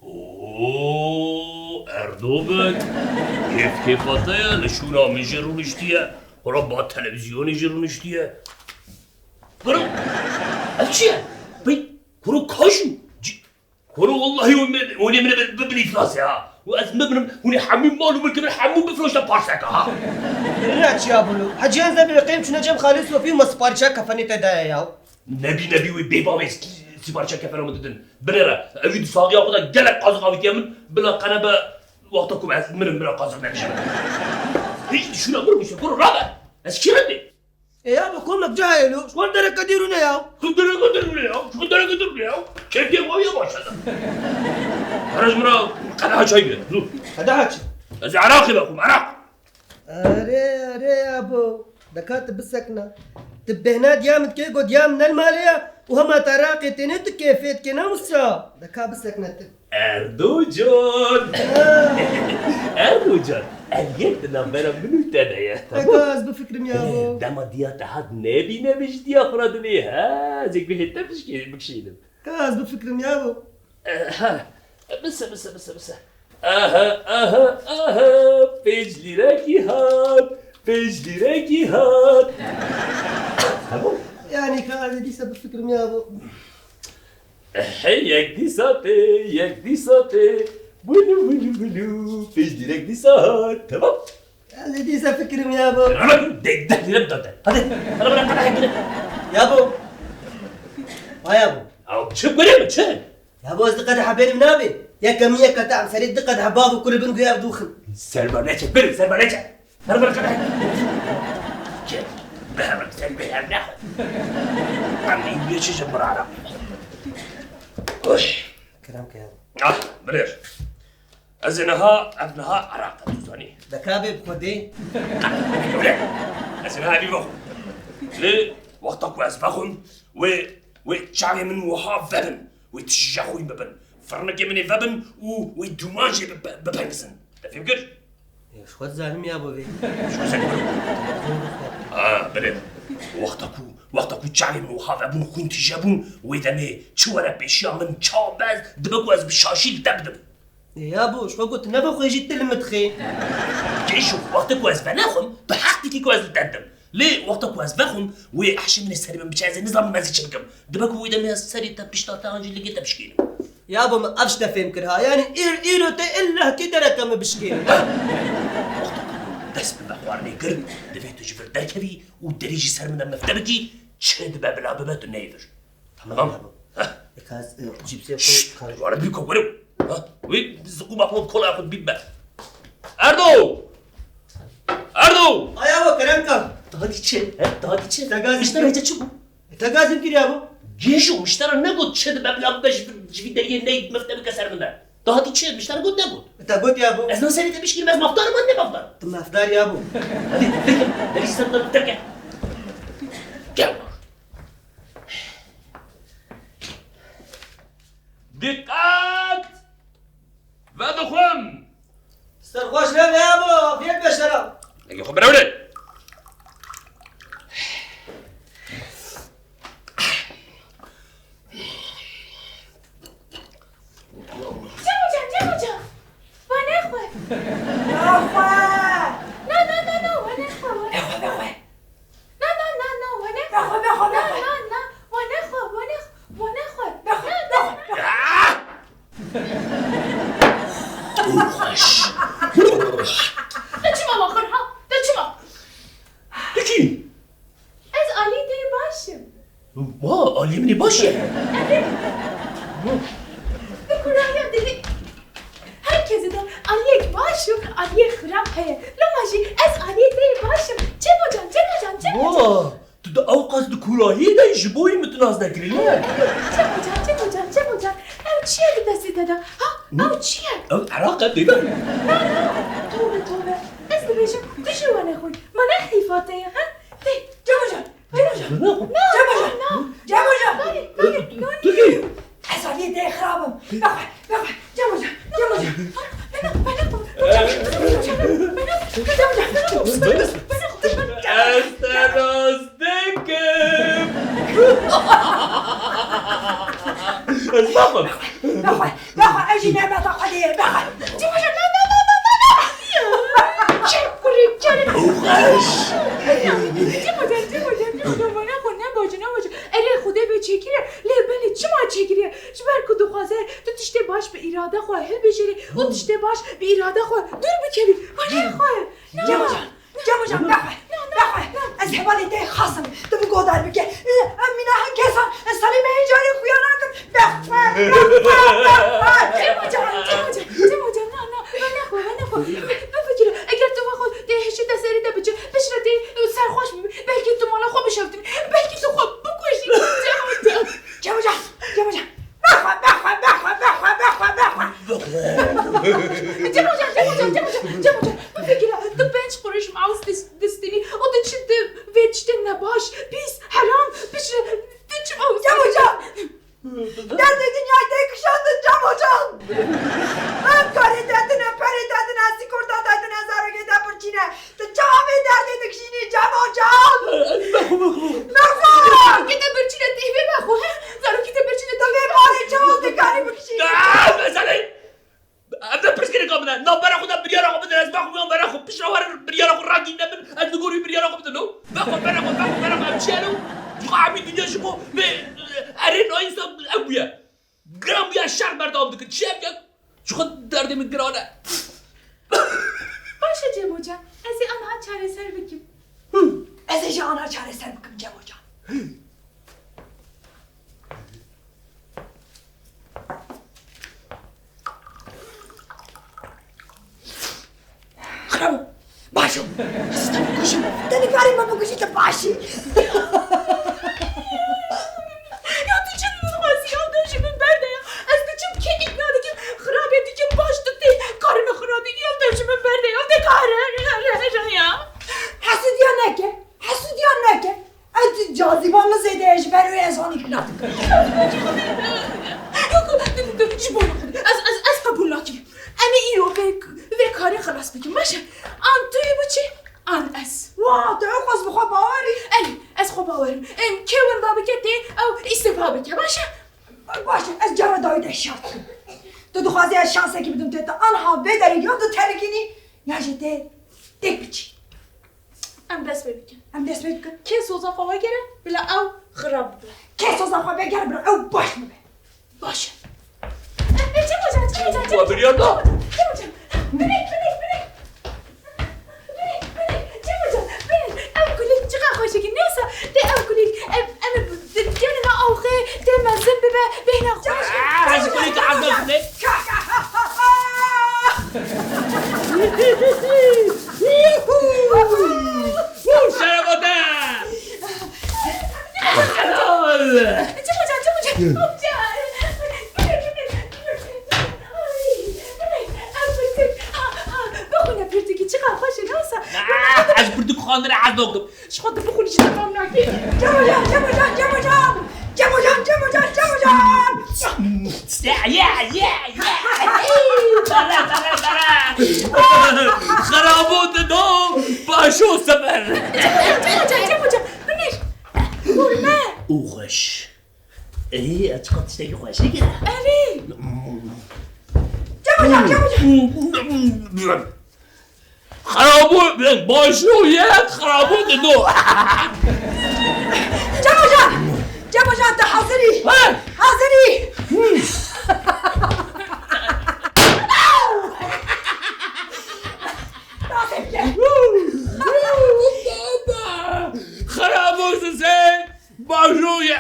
Oo, Erdo be, kêf kêfa te ye, li şûna min jî rûniştiye, xwe ba televîzyonê jî rûniştiye. Kuro, ev çi ye? Bey, kuro kajû. Ci-, kuro wallahî hûn min, hûn ê min bi, bi, bi îflas ya. Û ez bimirim, hûn ê hemû mal û milkê min hemû bifiroşne parseka ha. Birine çiya bû. Heciyan zebê qêm çûne cem Xalê Sofî û me siparîşa kefenê te daye ya. Nebî nebî wê bêbavê siparîşa kefena min didin. Binêre, ewî di saxiya xwe de gelek qaziq avîtiye min, bila qene be wexta ku ez mirim, bila qaziq nedije min. Hiç düşüne, kuro, kuro, rabe. Ez kî re bê? E ya, bi komek cihê lo, ji xwe dereke dî rûne ya. Ji dereke dî rûne ya, ji dereke dî rûne ya. Keyfê xwe ya başladı. Her ji min re qedeha çay bîre, zû. Qedeha çi? Ez ê Iraqê vexwim, Iraq. Erê, erê yabo, deka tu bisekna. Tu bêhna diya min dikê, got diya min ne li malê ya û hema tu Iraqê têne tu kêfê dikê, ne wisa? Deka bisekne tu. Erdo can! Erdo can! Ev yek di navbera min û te de ye. Deka ez bifikirim yabo. Dema diya te hat nebî nebî ji diya xwe re dibê, ha? Ez ê guhê te bişkê-, bikişînim. Ka ez bifikirim yabo. Aha. Bise, bise, bise, bise. Aha, aha, aha. Pênc lîrekî hat. Pênc lîrekî hat. Tamam. Yani ka ez ê dîsa bifikirim yabo. Hey, yek dîsa tê, yek dîsa tê. Bulu, bulu, bulu. Pênc lîrek dîsa hat. Tamam. Ez ê dîsa fikirim yabo. Rana dur, de, deh lira bidate. Hadi, hadi bana kadeh gire. Yabo. Ha yabo. Ya çi bire mi, çi? Yabo, ez di qedeha bêrim nabê. Yeka min yeka tam serê di qedeha bav û kul bin guya dûxim. Serba neçe, bir serba neçe. Hadi bana kadeh. Gel, behem sen behem ne? Anlayayım bir şey mırara. Oy. Kerem ke yabo. Ah, bilir. Ez ê niha, ev niha Iraq e, tu zanî. Deka bê bi Xwedê. Ewle. Ez ê niha evî vexwim. Lê wexta ku ez vexwim, wê, wê çavê min wiha vebin. Wê tijî xwîn bibin. Firnikê min ê vebin û wê dûman jê bipe-, bipengizin. Te fêm kir? Ya, ji xwe dizanim yabo vê. Ji xwe dizanim. Ha, belê. Wexta ku, wexta ku çavê min wiha vebûn, xwîn tije bûn, wê demê çi were pêşiya min, çaw bez, dibe ku ez bi şaşî li te bidim. Ê yabo, ji xwe got, nebe xwe jî tu li min dixê. Gêşo, wextê ku ez venexwim, bi heq dikî ku ez li te didim. Lê wexta ku ez vexwim, wê ehşê min ê serê min biçe, ez ê nizanim ez ê çi bikim. Dibe ku wê demê ez serê te pişta te an jî ligê te bişkênim. Yabo, min ev ji te fêm kir ha. Yanî îr-, îro te illahkî dereke min bişkênî. Wexta ku min dest bi vexwarinê kir, divê tu ji vir derkevî û derî jî ser min de mifte bikî, çi dibe bila bibe tu neyê vir. Tamam. Tamam. Yabo. Heh. Eka ez, e, cîpsê xwe Şşt! Wara dibî kokore. Ha? Wî ziqûma xwe kola xwe dibî be. Erdo! Erdo! Aya bo, kerem ka. Daha dî çi? He? Daha dî çi? Te gazî Miştera kir. Hece çi bû? E, te gazî kir yabo. Gêjo, miştera negot çi dibe bila bibe ji, ji vî deriyê ney mifte bike ser min de. Daha dî çi? Miştera got negot. E, te got yabo. Ez na serê te bişkînim, ez mafdar im an ne mafdar? Tu mafdar yabo. Hadi, derke, derî ser min de derke. Gel. Dîqet! Vedixwim! Serxweş nebe yabo, afiyet be şera. Lege xwe birewle. Cemo can, Cemo can. Wa nexwe. Nexwe. Na, na, na, na, wa nexwe, wa nexwe. Nexwe, nexwe. Na, na, na, na, wa nexwe. Nexwe, nexwe, na, nexwe. Na, na, wa nexwe, wa nexwe, wa nexwe. Nexwe, na, nexwe. Na, na. Ah! Te çima ma xwe ha? Te çima? Tu kî? Ez alî te baş im. Ma, alî min ê baş e. Evet. Bi kuraya dilê her kesê de aliyek baş û aliyek xirab heye. Loma jî ez alî te baş im. Çemo can, Çemo can, Çemo can. Wa, tu di ew qas di kûrahiyê de yî ji bo wî min tu nas nekirî, ne? Cem hoca, Cem hoca, Cem hoca. Ew çi ye di destê te de? Ha? Ew çi ye? Ew eraq e, dêde. Na, na. Tobe, tobe. Ez dibêjim, tu jî wenexwî. Ma ne heyfa te ye, ha? Tê, Cem hoca, Cem hoca. Na, na, na. Cem hoca. Cem hoca. Bari, bari. Tu kî? Ez aliyê te xirab im. Bexwe, bexwe. Cem hoca, Cem hoca. Ez te nas dikim. Ez naxwim. Bexwe, bexwe, ez jî nebeta xwedê ye, bexwe. Cem hoca, na, na, na, na, na, na. Çek kurê, çek. Cem hoca, Cem hoca, Cem hoca, bana xwe nebacı, nebacı. Erê, Xwedê bê çêkirî, lê belê çima çêkirî? Ji ber ku dixwaze tu tiştê baş bi îrada xwe hilbijêrî û tiştê baş bi îrada xwe dûr bikevî. Xwedê xwe. Cem hoca, Cem hoca, bexwe, bexwe. Ez hevalê te xasim, tu min guhdar bike. Em mîna hin kesan, ez salê me hê carê xuya nakim. Bexwe, bexwe, bexwe. Cem hoca, Cem hoca, Cem hoca, na, na, na, nexwe, nexwe. Bifikire, eger tu vexwe tê hişî te serê te biçe, piştre tê serxweş bibî, belkî tu mala xwe bişewitînî, belkî tu xwe bikujî. Cem hoca. Cem hoca, Cem hoca. Bexwe, bexwe, bexwe, bexwe, bexwe, bexwe. Cem hoca, Cem hoca, Cem hoca, Cem hoca. Bifikire, tu pênc qurûş mawis dis-, distînî û tu çi di vê tiştên nebaş, pîs, heram, piştre, tu çi mawis Cem hoca. Derdê dinyayê tê kişandin Cem hoca. Ev karê te tine, perê te tine, sîkorta te tine, zarokê te birçî ne. Tu çawa vê derdê dikişînî Cem hoca? Bexwe, bexwe. Bexwe! Zarokê te birçî ne, tê vê bexwe, he? Zarokê te birçî ne, tê vê bexwe. Parê çawa dikarî bikişînî? Ah, meselê! Ev ne pirsgirêka min e. Navbera xwe de biryara xwe bidin, ez bexwim yan bera xwe. Piştre were biryara xwe ragihîne min, ez li gor wî biryara xwe bidim, no? Bexwe, bera xwe, bexwe, bera xwe, ev çi ye, no? Ji xwe hemî dinya ji bo vê, e, erê nayîsa ev bûye. Giran bûye, şer berdewam dikin. Çi ye bike? Ji xwe derdê min giran e. Baş e Cem hoca, ez ê aniha çareser bikim. Hı, ez ê jî aniha çareser bikim Cem hoca. Xirabo. Baş ol. Ez te bikujim. Te nikarî me bikujî, tu baş î. Ya tu çi dixwazî ya, dev ji min berde ya. Ez diçim kê îkna dikim, xirabê dikim, baş tu tê. Karê min xirabî ya, dev ji min berde ya. De kare ya. Hesûdiya neke. Hesûdiya neke. Ez cazîba min zêde ye, ji ber wê ez wan îkna dikim. Yok, yok, yok, ji bo Xwedê. Ez, ez, ez qebûl nakim. Em ê îro vê, vê karê xilas bikin. Baş e. An tu yê biçî, an ez. Wa, tu ew qas bi xwe bawer î? Erê, ez xwe bawer im. Em, kê winda bike tê, ew îstifa bike. Baş e. Baş e, ez cara dawî de şert dikim. Tu dixwazî ez şansekî bidim tê te. Anha vê derê ya tu terikînî, ya jî tê têk biçî. Em dest pê bikin. Em dest pê bikin. Kê soza xwe vegere, bila ew xirab bibe. Kê soza xwe vegere, bila ew baş bibe. Baş e. E, e, Cem hoca, Cem hoca, Cem hoca. Wa biryar da. Cem hoca. Binek, binek, binek. Binek, binek. Cem hoca, binek. Ew kulîlk çiqa xweşik e. Neyse, tê ew kulîlk. Em, em, gelin aw xê, tê mezin bibe, bêhna xweş. Ah, ez kulîlk ez mezin. Şerefate! Helal! Çabuk, çabuk, çabuk, çabuk. Bixwîne pirtûkî, çiqa xweş e, ne wisa? Ah, ez pirtûk xwendinê ez nakim. Ji xwe tu bixwînî jî te fam nake. Cem hoca, Cem hoca, Cem hoca. Cem hoca, Cem hoca, Cem hoca. Ya, ya, ya, ya. Bere, bere, bere. Xerabo dido, başo sefer. Cem hoca, Cem hoca, Cem hoca. Binêr. Hûrme. Û xweş. Ê, ez çiqa tiştekî xweşik e. Erê. Cem hoca, Cem hoca. Xerabo, başo yek, xerabo dido. Cem hoca! Cem hoca, tu hazir î? He? Hazir î? Nasip ke. Xerabo size, başo ye.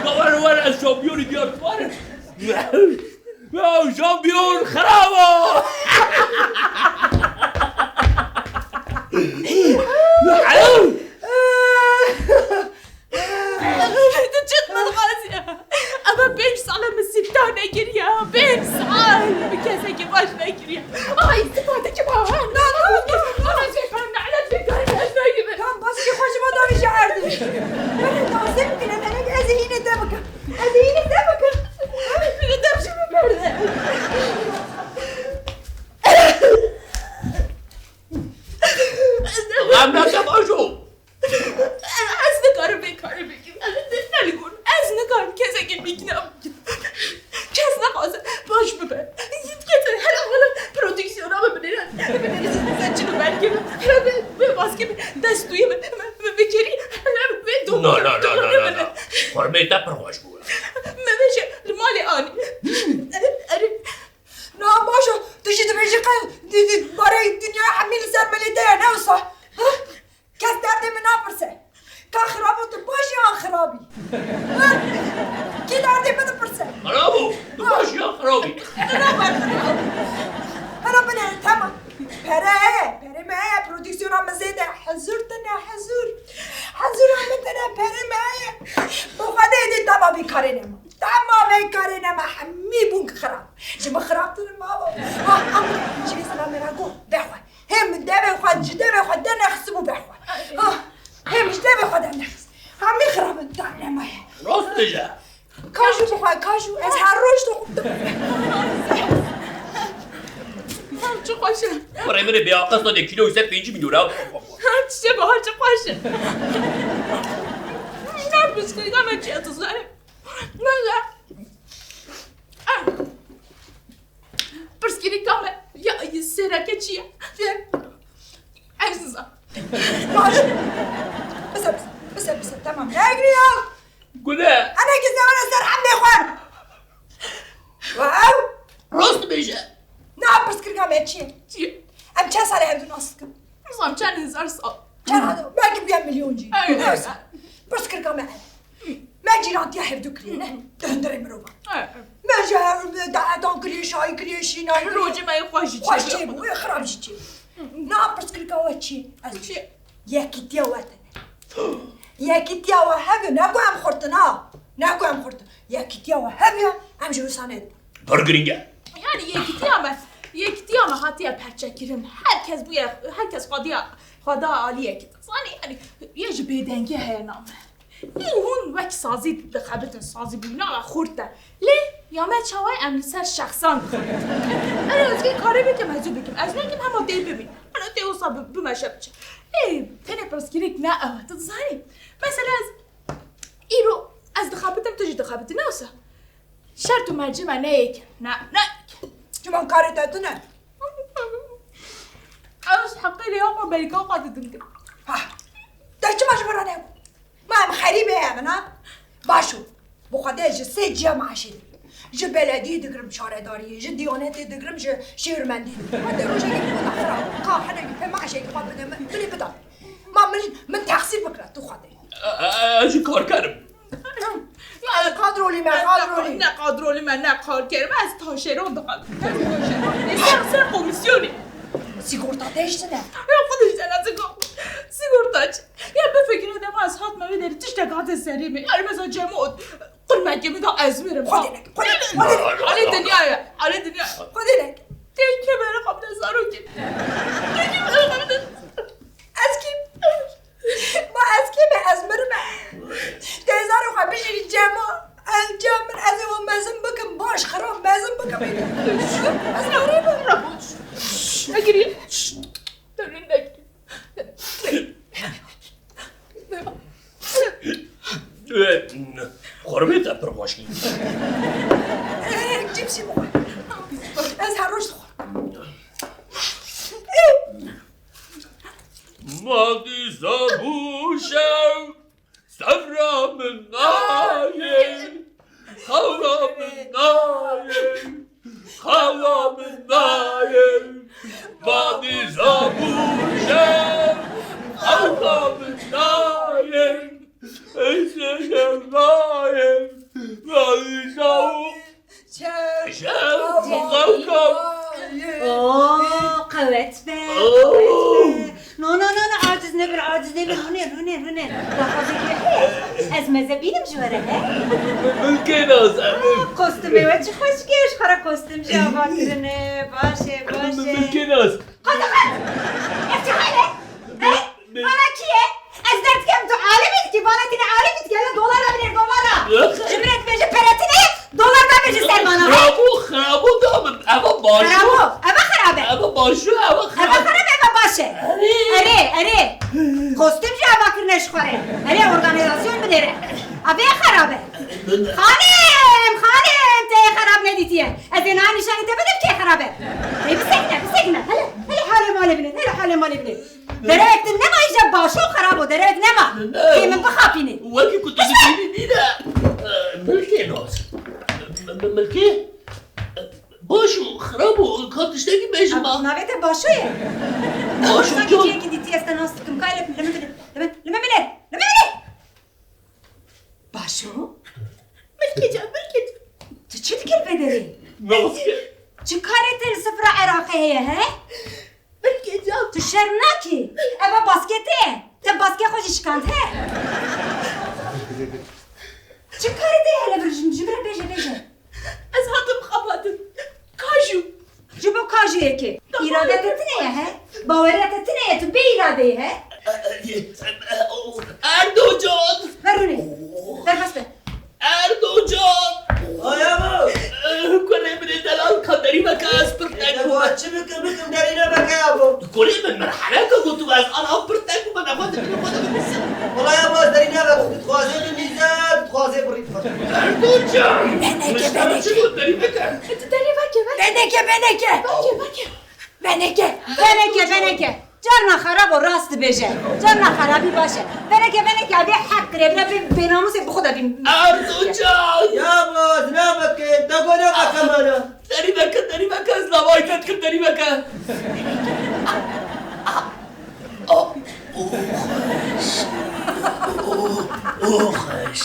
Were, were, ez şampiyonî diyar tu were. Ya şampiyon xirabo! Alo! Nekiriye, pênc sal bi kesekî baş nekiriye. Ay, sifate ki ba. Na, na, na, na. Ana, zêkan, ne'let zêkan, ez nekiriye. Kan baskê xwe ji me davêje erdê. Belê, tazê bikine, belê, ez ê hînê te bikim. Ez ê hînê te bikim. Li dev ji min berde. Xem neke bajo. Ez nikarim vê karê bikim. Ez ne li gor. Ez nikarim kesekî bîkine bikim. Kes nexwaze baş bibe. Yît ketin hele hele prodüksiyona min binêre. Binêre sen çilo belge min. Hele vê, vê baskê min destûyê min. Min, min bikerî. Hele vê do-, No, no, no, no, no, no. Xurmê te pir xweş bû. Me vêje li malê anî. Erê, erê. Na, baş e. Tu jî dibêjî qe di, di, barê dinya hemî li ser milê te ye, ne wisa? Ha? Kes derdê min napirse. Ka xirabo tu baş yan xirabî? Ha? Kî derdê min dipirse? Xirabo, tu Ha. baş yan xirabî? Xirab e, xirab. Hela binêre, tamam. Pere heye, perê me heye, prodüksiyona min zêde. Hezûr tine, hezûr. Hezûra min tine, perê me heye. Bi Xwedê dê dema vê karê nema. Dema vê karê nema, hemî bûn xirab. Ji min xirabtir in babo. Ha, em ji vê zilamê re got, vexwe. Hê min devê xwe, ji devê xwe dernexistibû vexwe. Ha, hê min ji devê xwe dernexist. Hemî xirab in, dernemaye. Rast dije. Kajû bixwe, kajû. Ez her roj dixwim. Her çi xweş e. Kurê min ê bêaqil sade kîlo ise pêncî milyon ha. Her çi çe bihar çi xweş e. Ne pirsgirêka me çi ye, tu zanî? Wele. Pirsgirêka me ya sêreke çi ye? Eziza. Baş. Bise, bise, bise, bise. Tamam. Negriya. Gule. Ana ki zewara ser hemdê xwe. Wow. Rast bêje. Na pirsgirêka me çi ye? Çi ye? Em çend sal e hevdû nas dikin? Nizam çend hezar sal. Çend hezar? Belkî bûye milyon jî. Ay, ay, Neyse. ay. Pirsgirêka me ev. Me cîrantiya hevdû kiriye, ne? Di hundirê mirovan. Ay, ay. Me ji hev daetan kiriye, şahî kiriye, şînayî kiriye. Rojê me yê xweş jî Xweş çêbû. çêbû, ê xirab jî çêbû. Na pirsgirêka we çi? Ez Çi? Yekîtiya we tine. Yekîtiya we hebe, ne ku em xurtin ha. Ne ku em xurtin. Yekîtiya we hebe, em ji wisa ne. Pir girîng e. Yani yekîtiya me, yekîtiya me hatiye perçekirin. Her kes bûye, her kes xwediya, xweda aliyekî. Zanî, yani, yê ji bêdengî heye name. Ê hûn wek sazî dixebitin, sazî bûyîna we xurt e. Lê ya me çawa em li ser şexsan dixebitin. Ew ez vê karê bikim, ez ê bikim. Ez nekim hema tê bibîn. Ana tê wisa bi-, bimeşe biçe. Ê, tenê pirsgirêk ne ew e, tu dizanî. Mesela ez îro ez dixebitim, tu jî dixebitî, ne wisa? Şert û mercê me ne yek e. Ne, ne yek e. Çima karê te tune? Ez heqê rêya xwe belka xwe didim. Ha. Te çima ji min re negot? Ma em xerîbê ye min, ha? Baş û. Bi Xwedê ji sê ciya meaşê digirim. Ji belediyê digirim şaredariyê, ji diyanetê digirim, ji şêwirmendiyê digirim. Heta rojekê bi xwe xirab. Ka hinekî pê meaşekî xwe bide min, bilê bida. Ma min, min texsîr bikira, tu Xwedê. E, e, ez jî karker im. Kadrolî me, kadrolî. Ne kadrolî me, ne karker me, ez taşeron dixwazim. Ez taşeron. Ser, ser komisyonê. Sigorta te ji ne? Ya xwe de ji ne sigorta. Sigorta çi? Ya bifikire dema ez hatime vê derê tiştek hate serê me. Yani mesela Cemo qurmekê min da ez mirim. Xwedê neke, xwedê neke, xwedê neke. Alê dinya ye, alê dinya ye. Xwedê neke. Tê kemere xwe bide zarokê. Tê kemere xwe bide. Ez kî? Ma ez kê me, ez mirim e. Tê zarê xwe bijîrî Cema. Ez Cem min, ez ê wan mezin bikim, baş xirab mezin bikim. Ez xerîb im. Negirî. Dönün negirî. Xurmê te pir xweş in. Eh, cipsî bixwe. Ez her roj dixwim. Ma dîsa bû şew, sevra min nayê, xewra min nayê. Xewa min nayê, ma dîsa bû şev. Xewa min nayê, ey şev nayê, ma dîsa bû şev. Xewa. Oo, qewet be, Oo. qewet be. No, no, no, no, aciz Nebir, aciz nebir, hûnê, hûnê, hûnê. Daxwazê kê? Ez meze bînim ji we re, he? Milkê nas, em ê Kostümê we çi xweşik e, ji xwe re kostüm jî ava kirine. Baş e, baş e. Milkê nas. Qat, qat! Ev çi hal e? He? Vana kî ye? Ez derdikem tu alimî dikî, vana tîne alimî dikî, hele dolara binêr, dolara. Yok. Ji min re dibêje pere tune ye, dolar da bêje ser vana, he? Xirabo, xirabo da min, eva baş. Xirabo, eva xirab e. Eva baş, eva xirab. Eva xirab, eva baş e. Erê. Erê, erê. Kostüm jî eva kirine ji xwe re. Erê, organîzasyon binêre. Eva xirab e. Xanim, xanim, te yê xirab nedîtiye. Ez ê niha nîşanî te bidim kê xirab e. Ê, bisekine, bisekine. Hele, hele halê malê binê, hele halê malê binê. Derevek din nema îja baş û xerab o, derevek nema. Ne. Kê min bixapînê. Wekî ku tu dibînî nîne. Milkê nas. M-, m-, milkê? Baş û xerab o, ka tiştekî bêjim ba. Navê te Başo ye? Baş û Sanki can. Cihekî dîtî ez te nas dikim. Kay li, li min bile. Li min, li min bile. Li min bile. Başo? Milkê can, milkê can. Tu çi dikî li vê derê? Nas ke. Çi karê te li sifra Iraqê heye, he? Milkê can. Tu şerm nakî? Eva baskê te ye. Te baskê xwe jî şikand, he? Çi karê te ye hele vir ji, ji min re bêje, bêje. Ez hatim xebatin. Kajû. Ji bo kajûyekê. Îrade te tune ye, he? Baweriya te tune ye, tu bê îrade yî, he? Erdo can! Ver rûnê. Derbas be. Erdo can! Aya mı? Kurê min ê delal ka derî veke ez pir teng bûme. Çi bikim, bikim derî neveke ya bo. Kurê min merhemeke gotu ez ana pir teng bûme, nexwe dibînim xwe dibînim. Wala ya bo ez derî neveke, dixwazê bimîze, dixwazê birî. Erdo can! Beneke, beneke. Çi got derî veke? Beneke, beneke. Beneke, beneke. Beneke, beneke. Carna xerab o, rast dibêje. Carna xerabî baş e. Beneke, beneke, abê heq kirê, bira bê, bênamûsê bi xwe de bî. Erdo can! Ya bo, ez naveke, te got naveke mana. Derî veke, derî veke, ez lavayî te dikim, derî veke. Oh, oh, xweş. Oh, oh, xweş.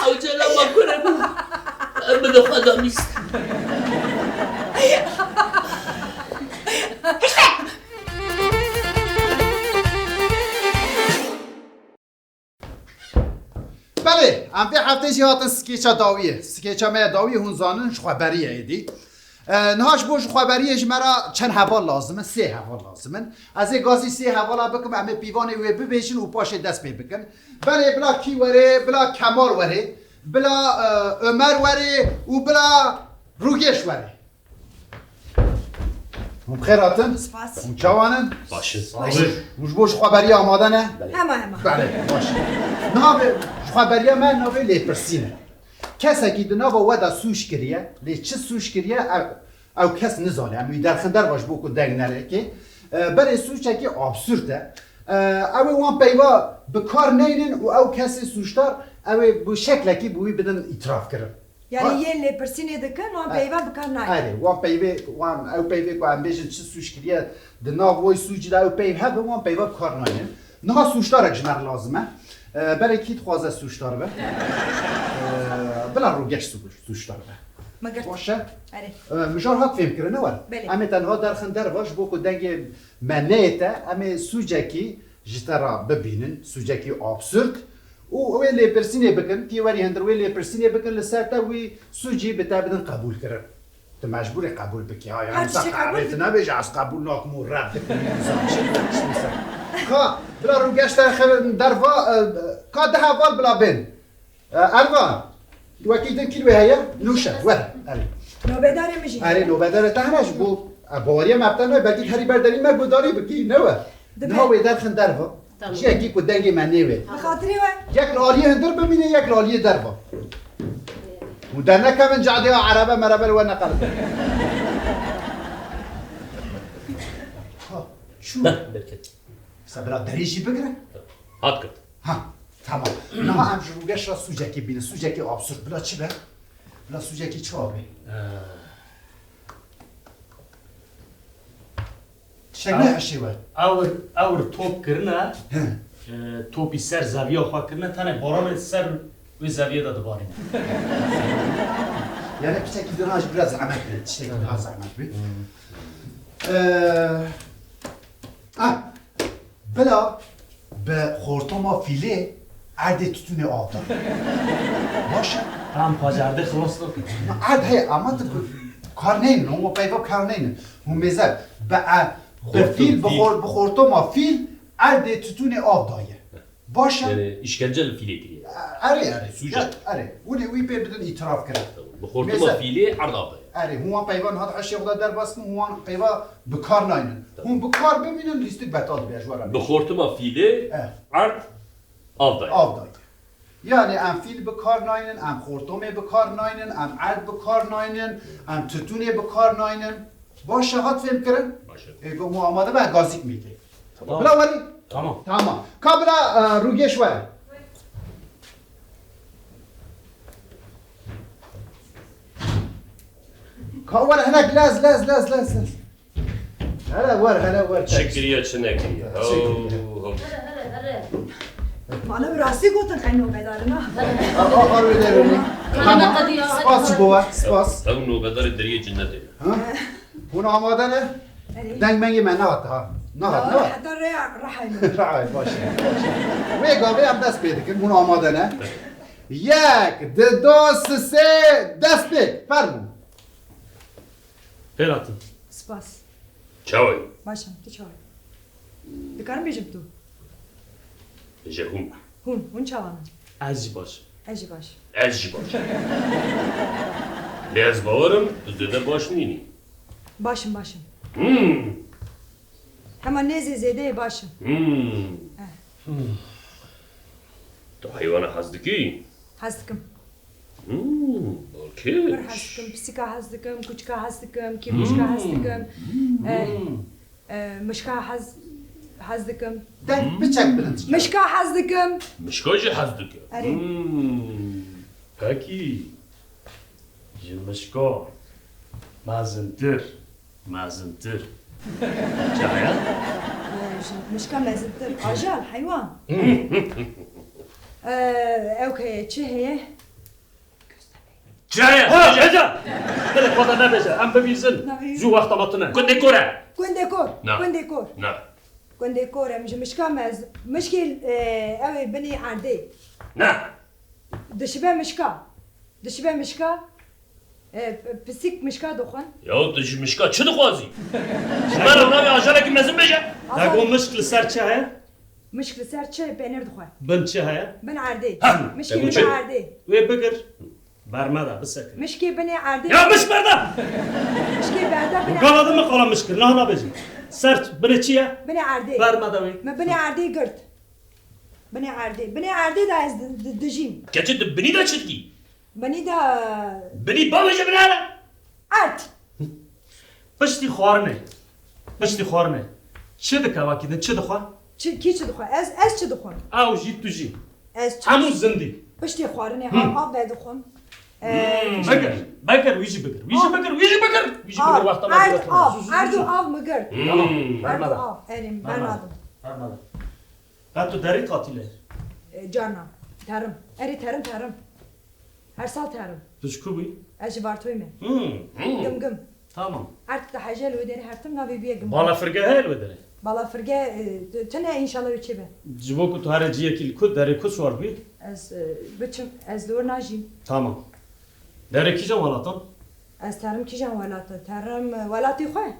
Hewce lava kure bû. Em bi xwe da mîst. Belê, em vê heftê jî hatin skêça dawiyê. Skêça me ya dawiyê hûn zanin, ji xweberiyê êdî. E, niha ji bo ji xweberiyê ji me re çend heval lazim in, sê heval lazim in. Ez ê gazî sê hevala bikim, em ê pîvanê wê bibêjin û paşê dest pê bikin. Belê, bila kî were, bila Kemal were, bila, e, Ömer were û bila Rûgeş were. Hûn bi xêr hatin? Spas. Hûn çawan in? Baş in. Baş. Hûn ji bo ji xweberiya amade ne? Hema, hema. Belê, baş. Navê, ji xweberiya me navê lêpirsîn e. Kesekî di nava we de sûc kiriye, lê çi sûc kiriye, ew, ew kes nizane. Em wî derxin derva ji bo ku deng nerêkê. E, berê sûcekî absûrd e. E, ew ê wan peyva bi kar neynin û ew kesê sûcdar, ew ê bi şeklekî bi wî bidin îtiraf kirin. Yani Ha? Yên lêpirsînê dikin, wan Ha. peyva bi kar nayê. Erê, wan peyvê, wan, ew peyvê ku em bêjin çi sûc kiriye, di nav wê sûcî de ew peyv hebe, wan peyva bi kar nayê. Niha sûcdarek ji me re lazim e. E, belê kî dixwaze sûcdar be? E, bila Rûgeş sû-, sûcdar be. Me girt. Baş e? Erê. E, mijar hat fêm kirin, ne were? Belê. Em ê te niha derxin derva, ji bo ku dengê me neyê te, em ê sûcekî ji te re bibînin, sûcekî absûrd. Û wê lêpirsînê bikin, tê werî hundir wê lêpirsînê bikin, li ser te wî sûcî bi te bidin qebûlkirin. Tu mecbûr î qebûl bikî. Ha, yani Her tiştê qebûl qerê tu dikî. nebêje, ez qebûl nakim û red dikim. Nizam çi, çi nizam. Ka, bila Rûgeş te xir-, derva, e, ka du heval bila bên. E, Ervan, wekî din kî wê heye? Nûşe, were. Erê. Nobedarê min jî. Erê, nobedarê te hene ji bo, e, baweriya me bi te nayê, belkî herî ber derî me guhdarî bikî, ne we? Dibe. Niha wê derxin derva. Tamam. Cihekî ku dengê me nêwê. Bi xatirê we. Yek li aliyê hundir bimîne, yek li aliyê derva. Û dernekevin cadê ya erebe merebe li we neqelibin. Ha, çû. Beh, berket. Se bira derî jî bigire. Hat girt. Ha, tamam. Niha em ji Rûgeş re sûcekê bînin, sûcekê absûrd. Bila çi be? Bila sûcekê çawa be? Ee, Tiştek ne hişê we? Ewr, ewr top kirine, He. e, topî ser zeviya xwe kirine, tenê baranê ser wê zeviyê de dibarîne. Yani piçekî dina jî biraz zehmet be, tiştekî daha zehmet be. Hmm. Ee, ah, bila Bi xortoma fîlê erdê titûnê av da. Baş e? Tam xwecerdê xilas dikin. Erd heye, ama tu kar neynin, hûn peyva kar neynin. Hûn mêze bi e, bi Xortum, fîl, bi fîl. Xor-, bi xortoma fîl erdê titûnê av daye. Baş e? Yani işkence li fîlê kiriye. Erê, erê. Sûc e. Ya, erê. Hûn ê wî pê bidin îtiraf kirin. Bi xortuma Mêze. Fîlê erd av daye. Erê, hûn wan peyva niha di eşya xwe de derbas kin, hûn wan peyva bi kar naynin. Tamam. Hûn bi kar bimînin, lîstik betal dibe ji we re. Bi xortuma fîlê Eh. Erd av daye. Av daye. Yani em fîl bi kar naynin, em xortomê bi kar naynin, em erd bi kar naynin, em titûnê bi kar naynin. Baş e, hat fêm kirin? Baş e. Ê, ku hûn amade be, gazîk mêke. Tamam. Bila werî? Tamam. Tamam. Ka bila, e, Rûgeş were. Ka were hinek lez, lez, lez, lez, lez. Hele wer, hele wer. Çi kiriye, çi nekiriye. Çi kiriye? Ho, ho. Mala bi rastî gotin, qey nobedar in, ha? A, a, a, wê derin. Tamam. Spas ji bo we, spas. Ew nobedarê deriyê cinnetê. Ha? Hûn amade ne? Erê. Deng mengê me nehat ha. Nehat, nehat. Heta rêya rehayne. Rehay, baş e, baş e. Wê gavê em dest pê dikin, hûn amade ne? Yek, di, do, si, sê, dest pê. Fermû. Pêr hatin. Spas. Çawa yî? Baş im, tu çawa yî? Dikarim bêjim tu? Bêje hûn. Hûn, hûn çawa ne? Ez jî baş im. Ez jî baş im. Ez jî baş im. Lê ez bawer im, tu zêde baş nînî. Baş im, baş im. Hmm. Hema nêzê zêdeyê baş im. Hmm. Eh. Tu heywana hez dikî? Hez dikim. Hmm, balkêş. Pir hez dikim, pisîka hez dikim, kuçika hez dikim, kîmişka hez dikim. Hmm. Eh, eh, mişka hez, hez dikim. Deng biçek bilind. Mişka hez dikim. Mişka jî hez dikim. Erê. Hmm. Pekî, ji mişka mezintir. Mezintir. Çi heye? Ee, ji mişka mezintir. Ajal, heywan. Ee, ew heye, çi heye? Çi heye? Ha, bêje! Belê xwe de nebêje, em bibîzin. Navê? Zû wexta me tune. Gundê kor e? Gundê kor. Na. Gundê kor. Na. Gundê kor e, ji mişka mez-, mişkê, e, ew ê binê erdê. Na. Dişibe mişka. Dişibe mişka. E, p-, pisîk mişka dixwin. Ya tu ji mişka çi dixwazî? Ji me re navê ajalekî mezin bêje. Azad. Dego mişk li ser çi heye? Mişk li ser çi peynir dixwe. Bin çi heye? Bin erdê. Ha, mişkê dego bin çi? Erdê. Wê bigir. Berme de, bisekir. Mişkê binê erdê. Ya mişk berde! Mişkê berde binê. Gala de me qala mişk kir, niha nabêjim. Ser binê çi ye? Binê erdê. Berme de wê. Me binê erdê girt. Binê erdê. Binê erdê de ez di-, di-, dijîm. Keçê tu binî de çi dikî? Binî de. Binî bavêje binare. Erd. Piştî xwarinê. Piştî xwarinê. Çi dike vakî din? Çi dixwe? Çi, kî çi dixwe? Ez, ez çi dixwim? Ew jî, tu jî. Ez çi? Hemû zindî. Piştî xwarinê Hı. av, av vedixwim. Hmm, Ee, bigir, bigir, wî jî bigir. Wî jî Av. bigir, wî jî bigir. Wî jî Av, bigir, wexta me erd, bigir. av, Zû, zû, erd û zû. av bigir. Hmm. Erd û Vermada. av, erê, Vermada. vermadim. Vermada. Qet tu derî tatîlê? E, carna. Terim. Erê, terim, terim. Her sal terim. Tu ji ku bûyî? Ez ji Vartoyê me. Hmm. Gim gim. Tamam. Erd dihece li wê derê hertim navê bûye gim gim. Balafirge heye li wê derê? Balafirge, e, tu-, tune înşallah wê çêbe. Ji bo ku tu here ciyekî li ku derê ku siwar bûyî? Ez, e, biçim, ez li wir najîm. Tamam. Derê kîjan welatan? Ez terim kîjan welatan? Terim, e, welatê xwe.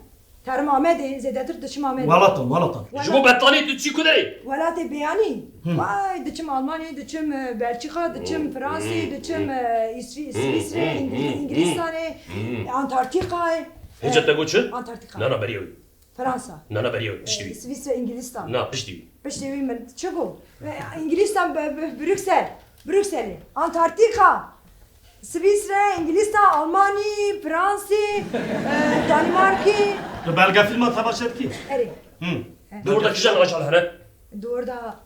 Terim Amedê, zêdetir diçim Amedê. Welatan, welatan. Wela- Ji bo betalî tu çî ku derê? Welatê beyanî. Hı. Vay, diçim Almanyayê, diçim, e, Belçîka, diçim Hı, Fransê, hı, diçim, hı. e, Îsvî-, Hı, Swîsrê, hı, İngiliz-, hı, hı. İngilistanê, Hı. e, Antarktîkayê. Hêca E, te got çi? Antarktika. Na, na, beriya wî. Fransa. Na, na, beriya wî, piştî E, wî. Swîsre, İngilizistan. Na, piştî wî. Piştî wî min çi got? E, İngilizistan, be, be, Brüksel. Brükselê. Antarktika. Swîsre, Îngilîstan, Almanî, Fransî, e, Danîmarkî. Tu belgefîlma temaşe dikî? Erê. Hı. He. Di orda kîjan ajal hene? Di orda.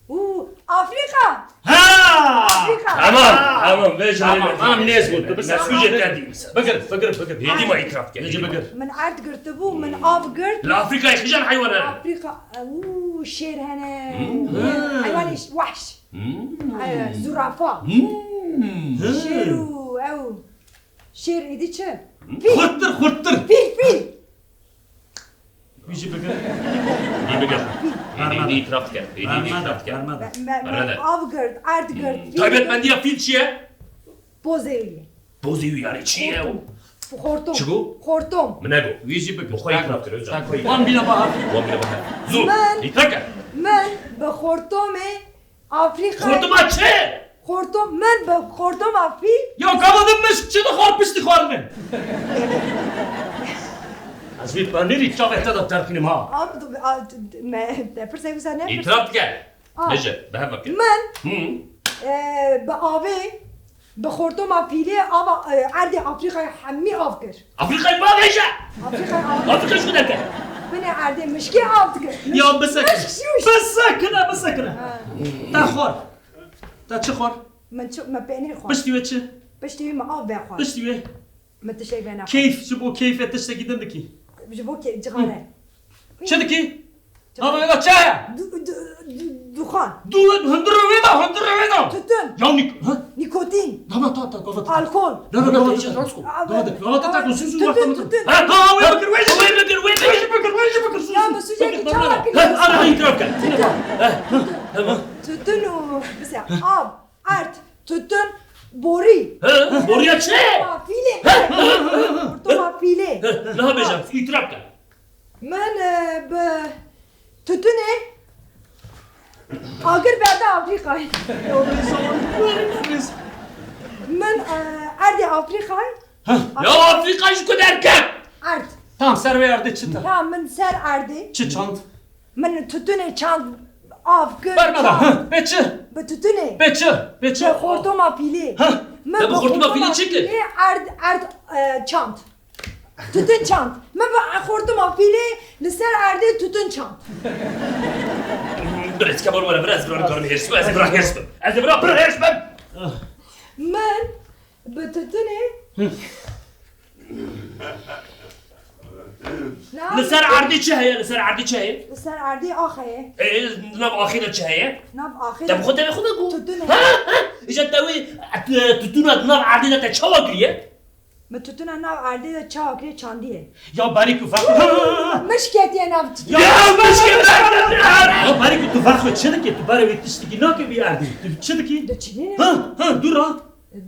Û, Afrîka! Ha! Afrîka! Tamam, tamam, vê Tamam, jarê tamam, nêz bû, tu bisekir. Mesûjê te dî. Bigir, bigir, bigir. Hêdî ma îtiraf kir. Hêdî bigir. Min erd girtibû, min av girt. Li Afrîkayê kîjan heywan hene? Afrîka, û, şêr hene. Hmm. Heywanê wehş. Hmm. Ee, zurafa. Hmm. Şêr û ew. Şêr êdî çi? Hmm. Fîl. Xurttir, xurttir. Fîl, fîl. Wî jî bigir. Wî bigir. Fîl. Verme de. Îtiraf dike. Êdî, êdî îtiraf dike. Me, me, me av girt, erd girt, fîl girt. Taybetmendiya fîl çi ye? Pozê wî ye. Pozê wî yani çi ye o? Xortom. Xortom. Çi bû? Xortom. Min nego. Wî jî bigir. Bi xwe îtiraf kir, Özcan. Wan bîne bahar. Wan bîne bahar. Zû. Min, îtiraf ke. Min bi xortomê Afrîka. Xortoma çi? Xortom, min bi xortoma fîl. Ya gava din mişk çi dixwar piştî xwarinê? Ez vî penîrî çavê te de terxînim ha. Ab, a, me, te pirsê wisa ne? Îtiraf dike. A. Bêje, bi hev ve kir. Min, Hı. e, bi avê, bi xortoma fîlê ava, e, erdê Afrîkayê hemî av kir. Afrîkayê bavêje! Afrîkayê av kir. Afrîka ji ku derket? Binê erdê mişkê av dikir. Ya bisekine. Mişk şûş. Bisekine, bisekine. Ha. Te xwar. Te çi xwar? Min çi, me peynîr xwar. Piştî wê çi? Piştî wê me av vexwar. Piştî wê? Min tiştek vexwar. Keyf, ji bo keyfê tiştekî din dikî. Ji bo key-, cixare. Çi dikî? Navê wê de çi ye? Du-, du-, du-, duxan. Du-, hundirê wê de, hundirê wê de. Tütün. Ya nik-, ha? Nikotin. Tamam, tamam, tamam, kapat. Alkol. Na, na, na, kapat. Kapat, kapat, kapat, kapat. Tütün, tütün. Ha, ha, wê bikir, wê jî bikir, wê jî bikir, wê jî bikir, sus. Ya, sus, sus. Bikir, bikir, bikir. Ha, ha, itiraf ket. Tütün. Ha, ha, tamam. Tütün û, mesela, av, erd, tütün, borî. Ha, borî ya çi? Toma fîlê. Ha, ha, ha, ha. Toma fîlê. Ha, niha bêje, itiraf ke. Min, e, bi tütünê agir berda Afrîkayê. Min, e, erdê Afrîkayê. Ya Afrîka ji ku derket? Erd. Tamam, ser wê erdê çi te? Ya min ser erdê. Çi çand? Min tütünê çand av kir. Bermeda, çand. Hı, pê çi? Bi tütünê. Pê çi? Pê çi? Bi xortoma fîlê. Hı. Min te bi xortoma fîlê çi kir? Erd, erd, e, çand. Tütün çand. Min bi xortuma fîlê li ser erdê tütün çand. Birêz, kebor were, birêz, bira karim hêrs bim. Ez bira hêrs bim. Ez bira pir hêrs bim. Min bi tütünê. Na- Li ser erdê çi heye? Li ser erdê çi heye? Li ser erdê ax heye. Ê, nav axê de çi heye? Nav axê de. Te bi xwe devê xwe de got. Tütün heye. Ha, ha. Îja te wê, e, tütüna di nav erdê de te çawa kiriye? Min tütüna nav erdê de çawa kiriye, çandiye. Ya berî ku fek-, Min şiketiye nav tütün. Ya, min şiketiye. Ya berî ku tu fek-, çi dikî? Tu berê wê tiştekî nakê vî erdê. Tu çi dikî? De çi ne? Ha, ha, dû ra.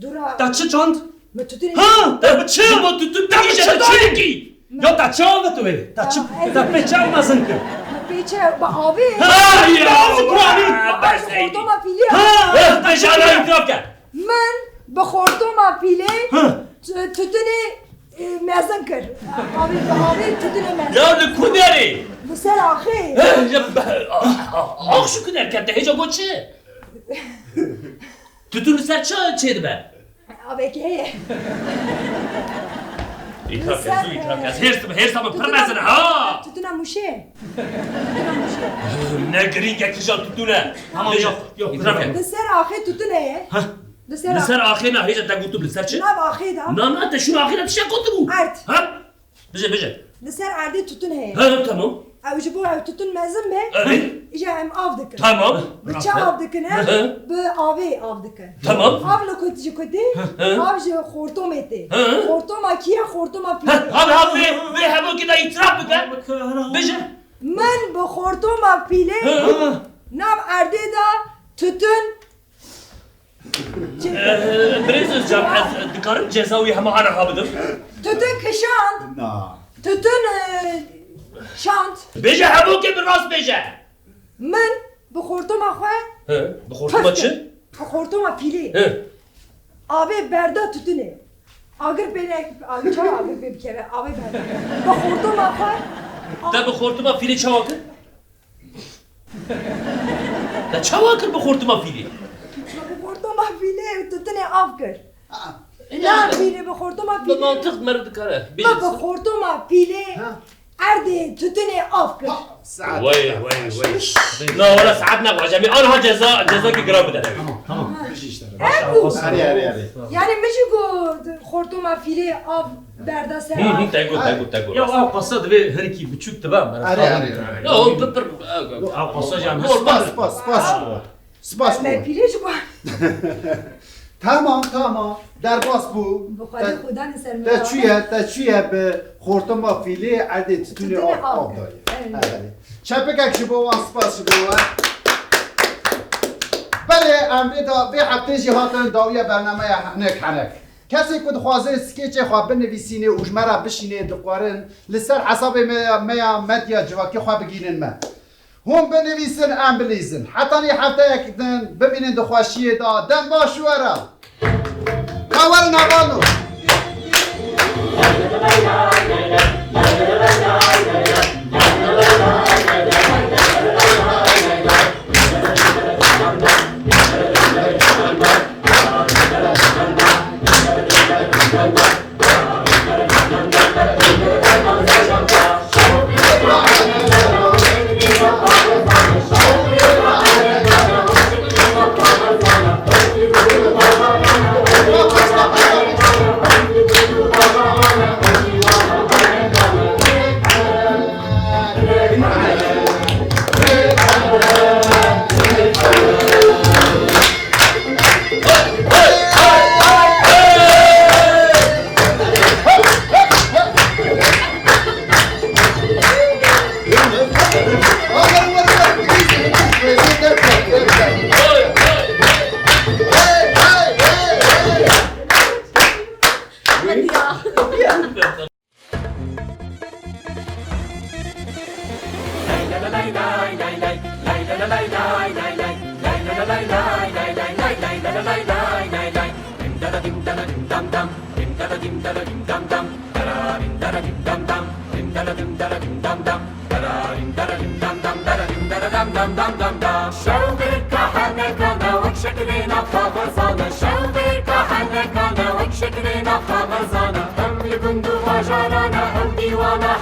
Dû ra. Te çi çand? Min tütün. Ha, te bi çi? Ji bo tütün te bi çi çi çand? Dikî? Ya te çi avêt wê? Te çi, te pê çi mezin kir? Min pê çi bi avê? Ha, ya, ya, bes ey. Xortoma fîlê. Ha, ha, te ji ana îtiraf ke. Min bi xortoma fîlê tü-, tütünê, e, mezin kir. Avê bi avê tütünê mezin. Ya li ku derê? Li ser axê. He, ya, a-, a-, ax ji ku derkete, hêja got çi? Tütün li ser çi çêdibe? Avêkê heye. Îtiraf kes, zû îtiraf kes. Hêrs, hêrsa min pir mezin e, ha! Tütüna mûşê. Tütüna mûşê. Ne girîng e kija tütün e. Tamam, yok, yok. Îtiraf kes. Li ser axê tütün heye. Heh. Li ser axê ne, hêja te gotu li ser çi? Nav axê de. Na, na, te şûna axê de tiştek gotibû. Erd. Ha? Bije, bije. Li ser erdê tütün heye. Ha, tamam. Ew ji bo ew tütün mezin be. Evet. Îja em av dikin. Tamam. Bi çi av dikin, he? Hı hı. Bi avê av dikin. Tamam. Av li ku ji ku tê? Hı hı. Av ji xortomê tê. Hı hı. Xortoma kî ye? Xortoma fîlê. Hı, av, av, vê, vê hemûkî de îtiraf bike. Bije. Min bi xortoma fîlê Hı hı. nav erdê de tütün Ee, Birêz Özcan, ez dikarim ceza wî hema aniha bidim? Tütün kişand. Na. Tütün, e, şand. Bêje hemûkê bi rast bêje. Min bi xortoma xwe He, bi xortoma çi? Bi xortoma fîlê. He. Avê berda tütünê. Agir pê ne, agir çawa agir pê bikeve, avê berda. Bi xortoma xwe Te bi xortoma fîlê çawa kir? Te çawa kir bi xortuma fîlê? Bi xortuma fîlê tütünê av kir. Ha. Na fîlê bi xortuma fîlê. Bi mantiq meriv dikare. Bi xortuma fîlê erdê tütünê av kir. Vay, vay, vay. Na wala saet ne, wajemi anha ceza, ceza ki gram bide. Tamam, tamam. Ev bû. Arê, arê, arê. Yani min jî got xortuma fîlê av Berda ser. Hı hı, te got, te got, te got. Ya, ew qasa divê herikî biçûk dibe, mera. Are, are, are. Ya, o pir, pir, Ew qasa jî em normal. Spas, spas, spas. Spas. Me pîlê ji bo. Hema, tamam. Derbas bû. Bi xwedê Te, xudan li ser min te çûye, te çûye bi xortuma fîlê erdê titûnê av, av dayê. Belê. Belê. Çepikek ji bo wan, spas ji bo we. Belê, em vê da, vê heftê jî hatin dawiya bernameya Henek Henek. Kesê ku dixwaze skêçê xwe binivîsînê û ji me re bişînê, dixwarin li ser hesabê me ya, me ya medya civakî xwe bigînin me. Hûn binivîsin, em bilîzin. Hetanî hefteyek din bimînin di xweşiyê de. Dem baş û were. Ka werin hevalno. Şewqê kahenekane wek şekilêna kaxezane, şewqê kahenekane wek şekilêna kaxezane, em li gund û bajarane, ew dîwana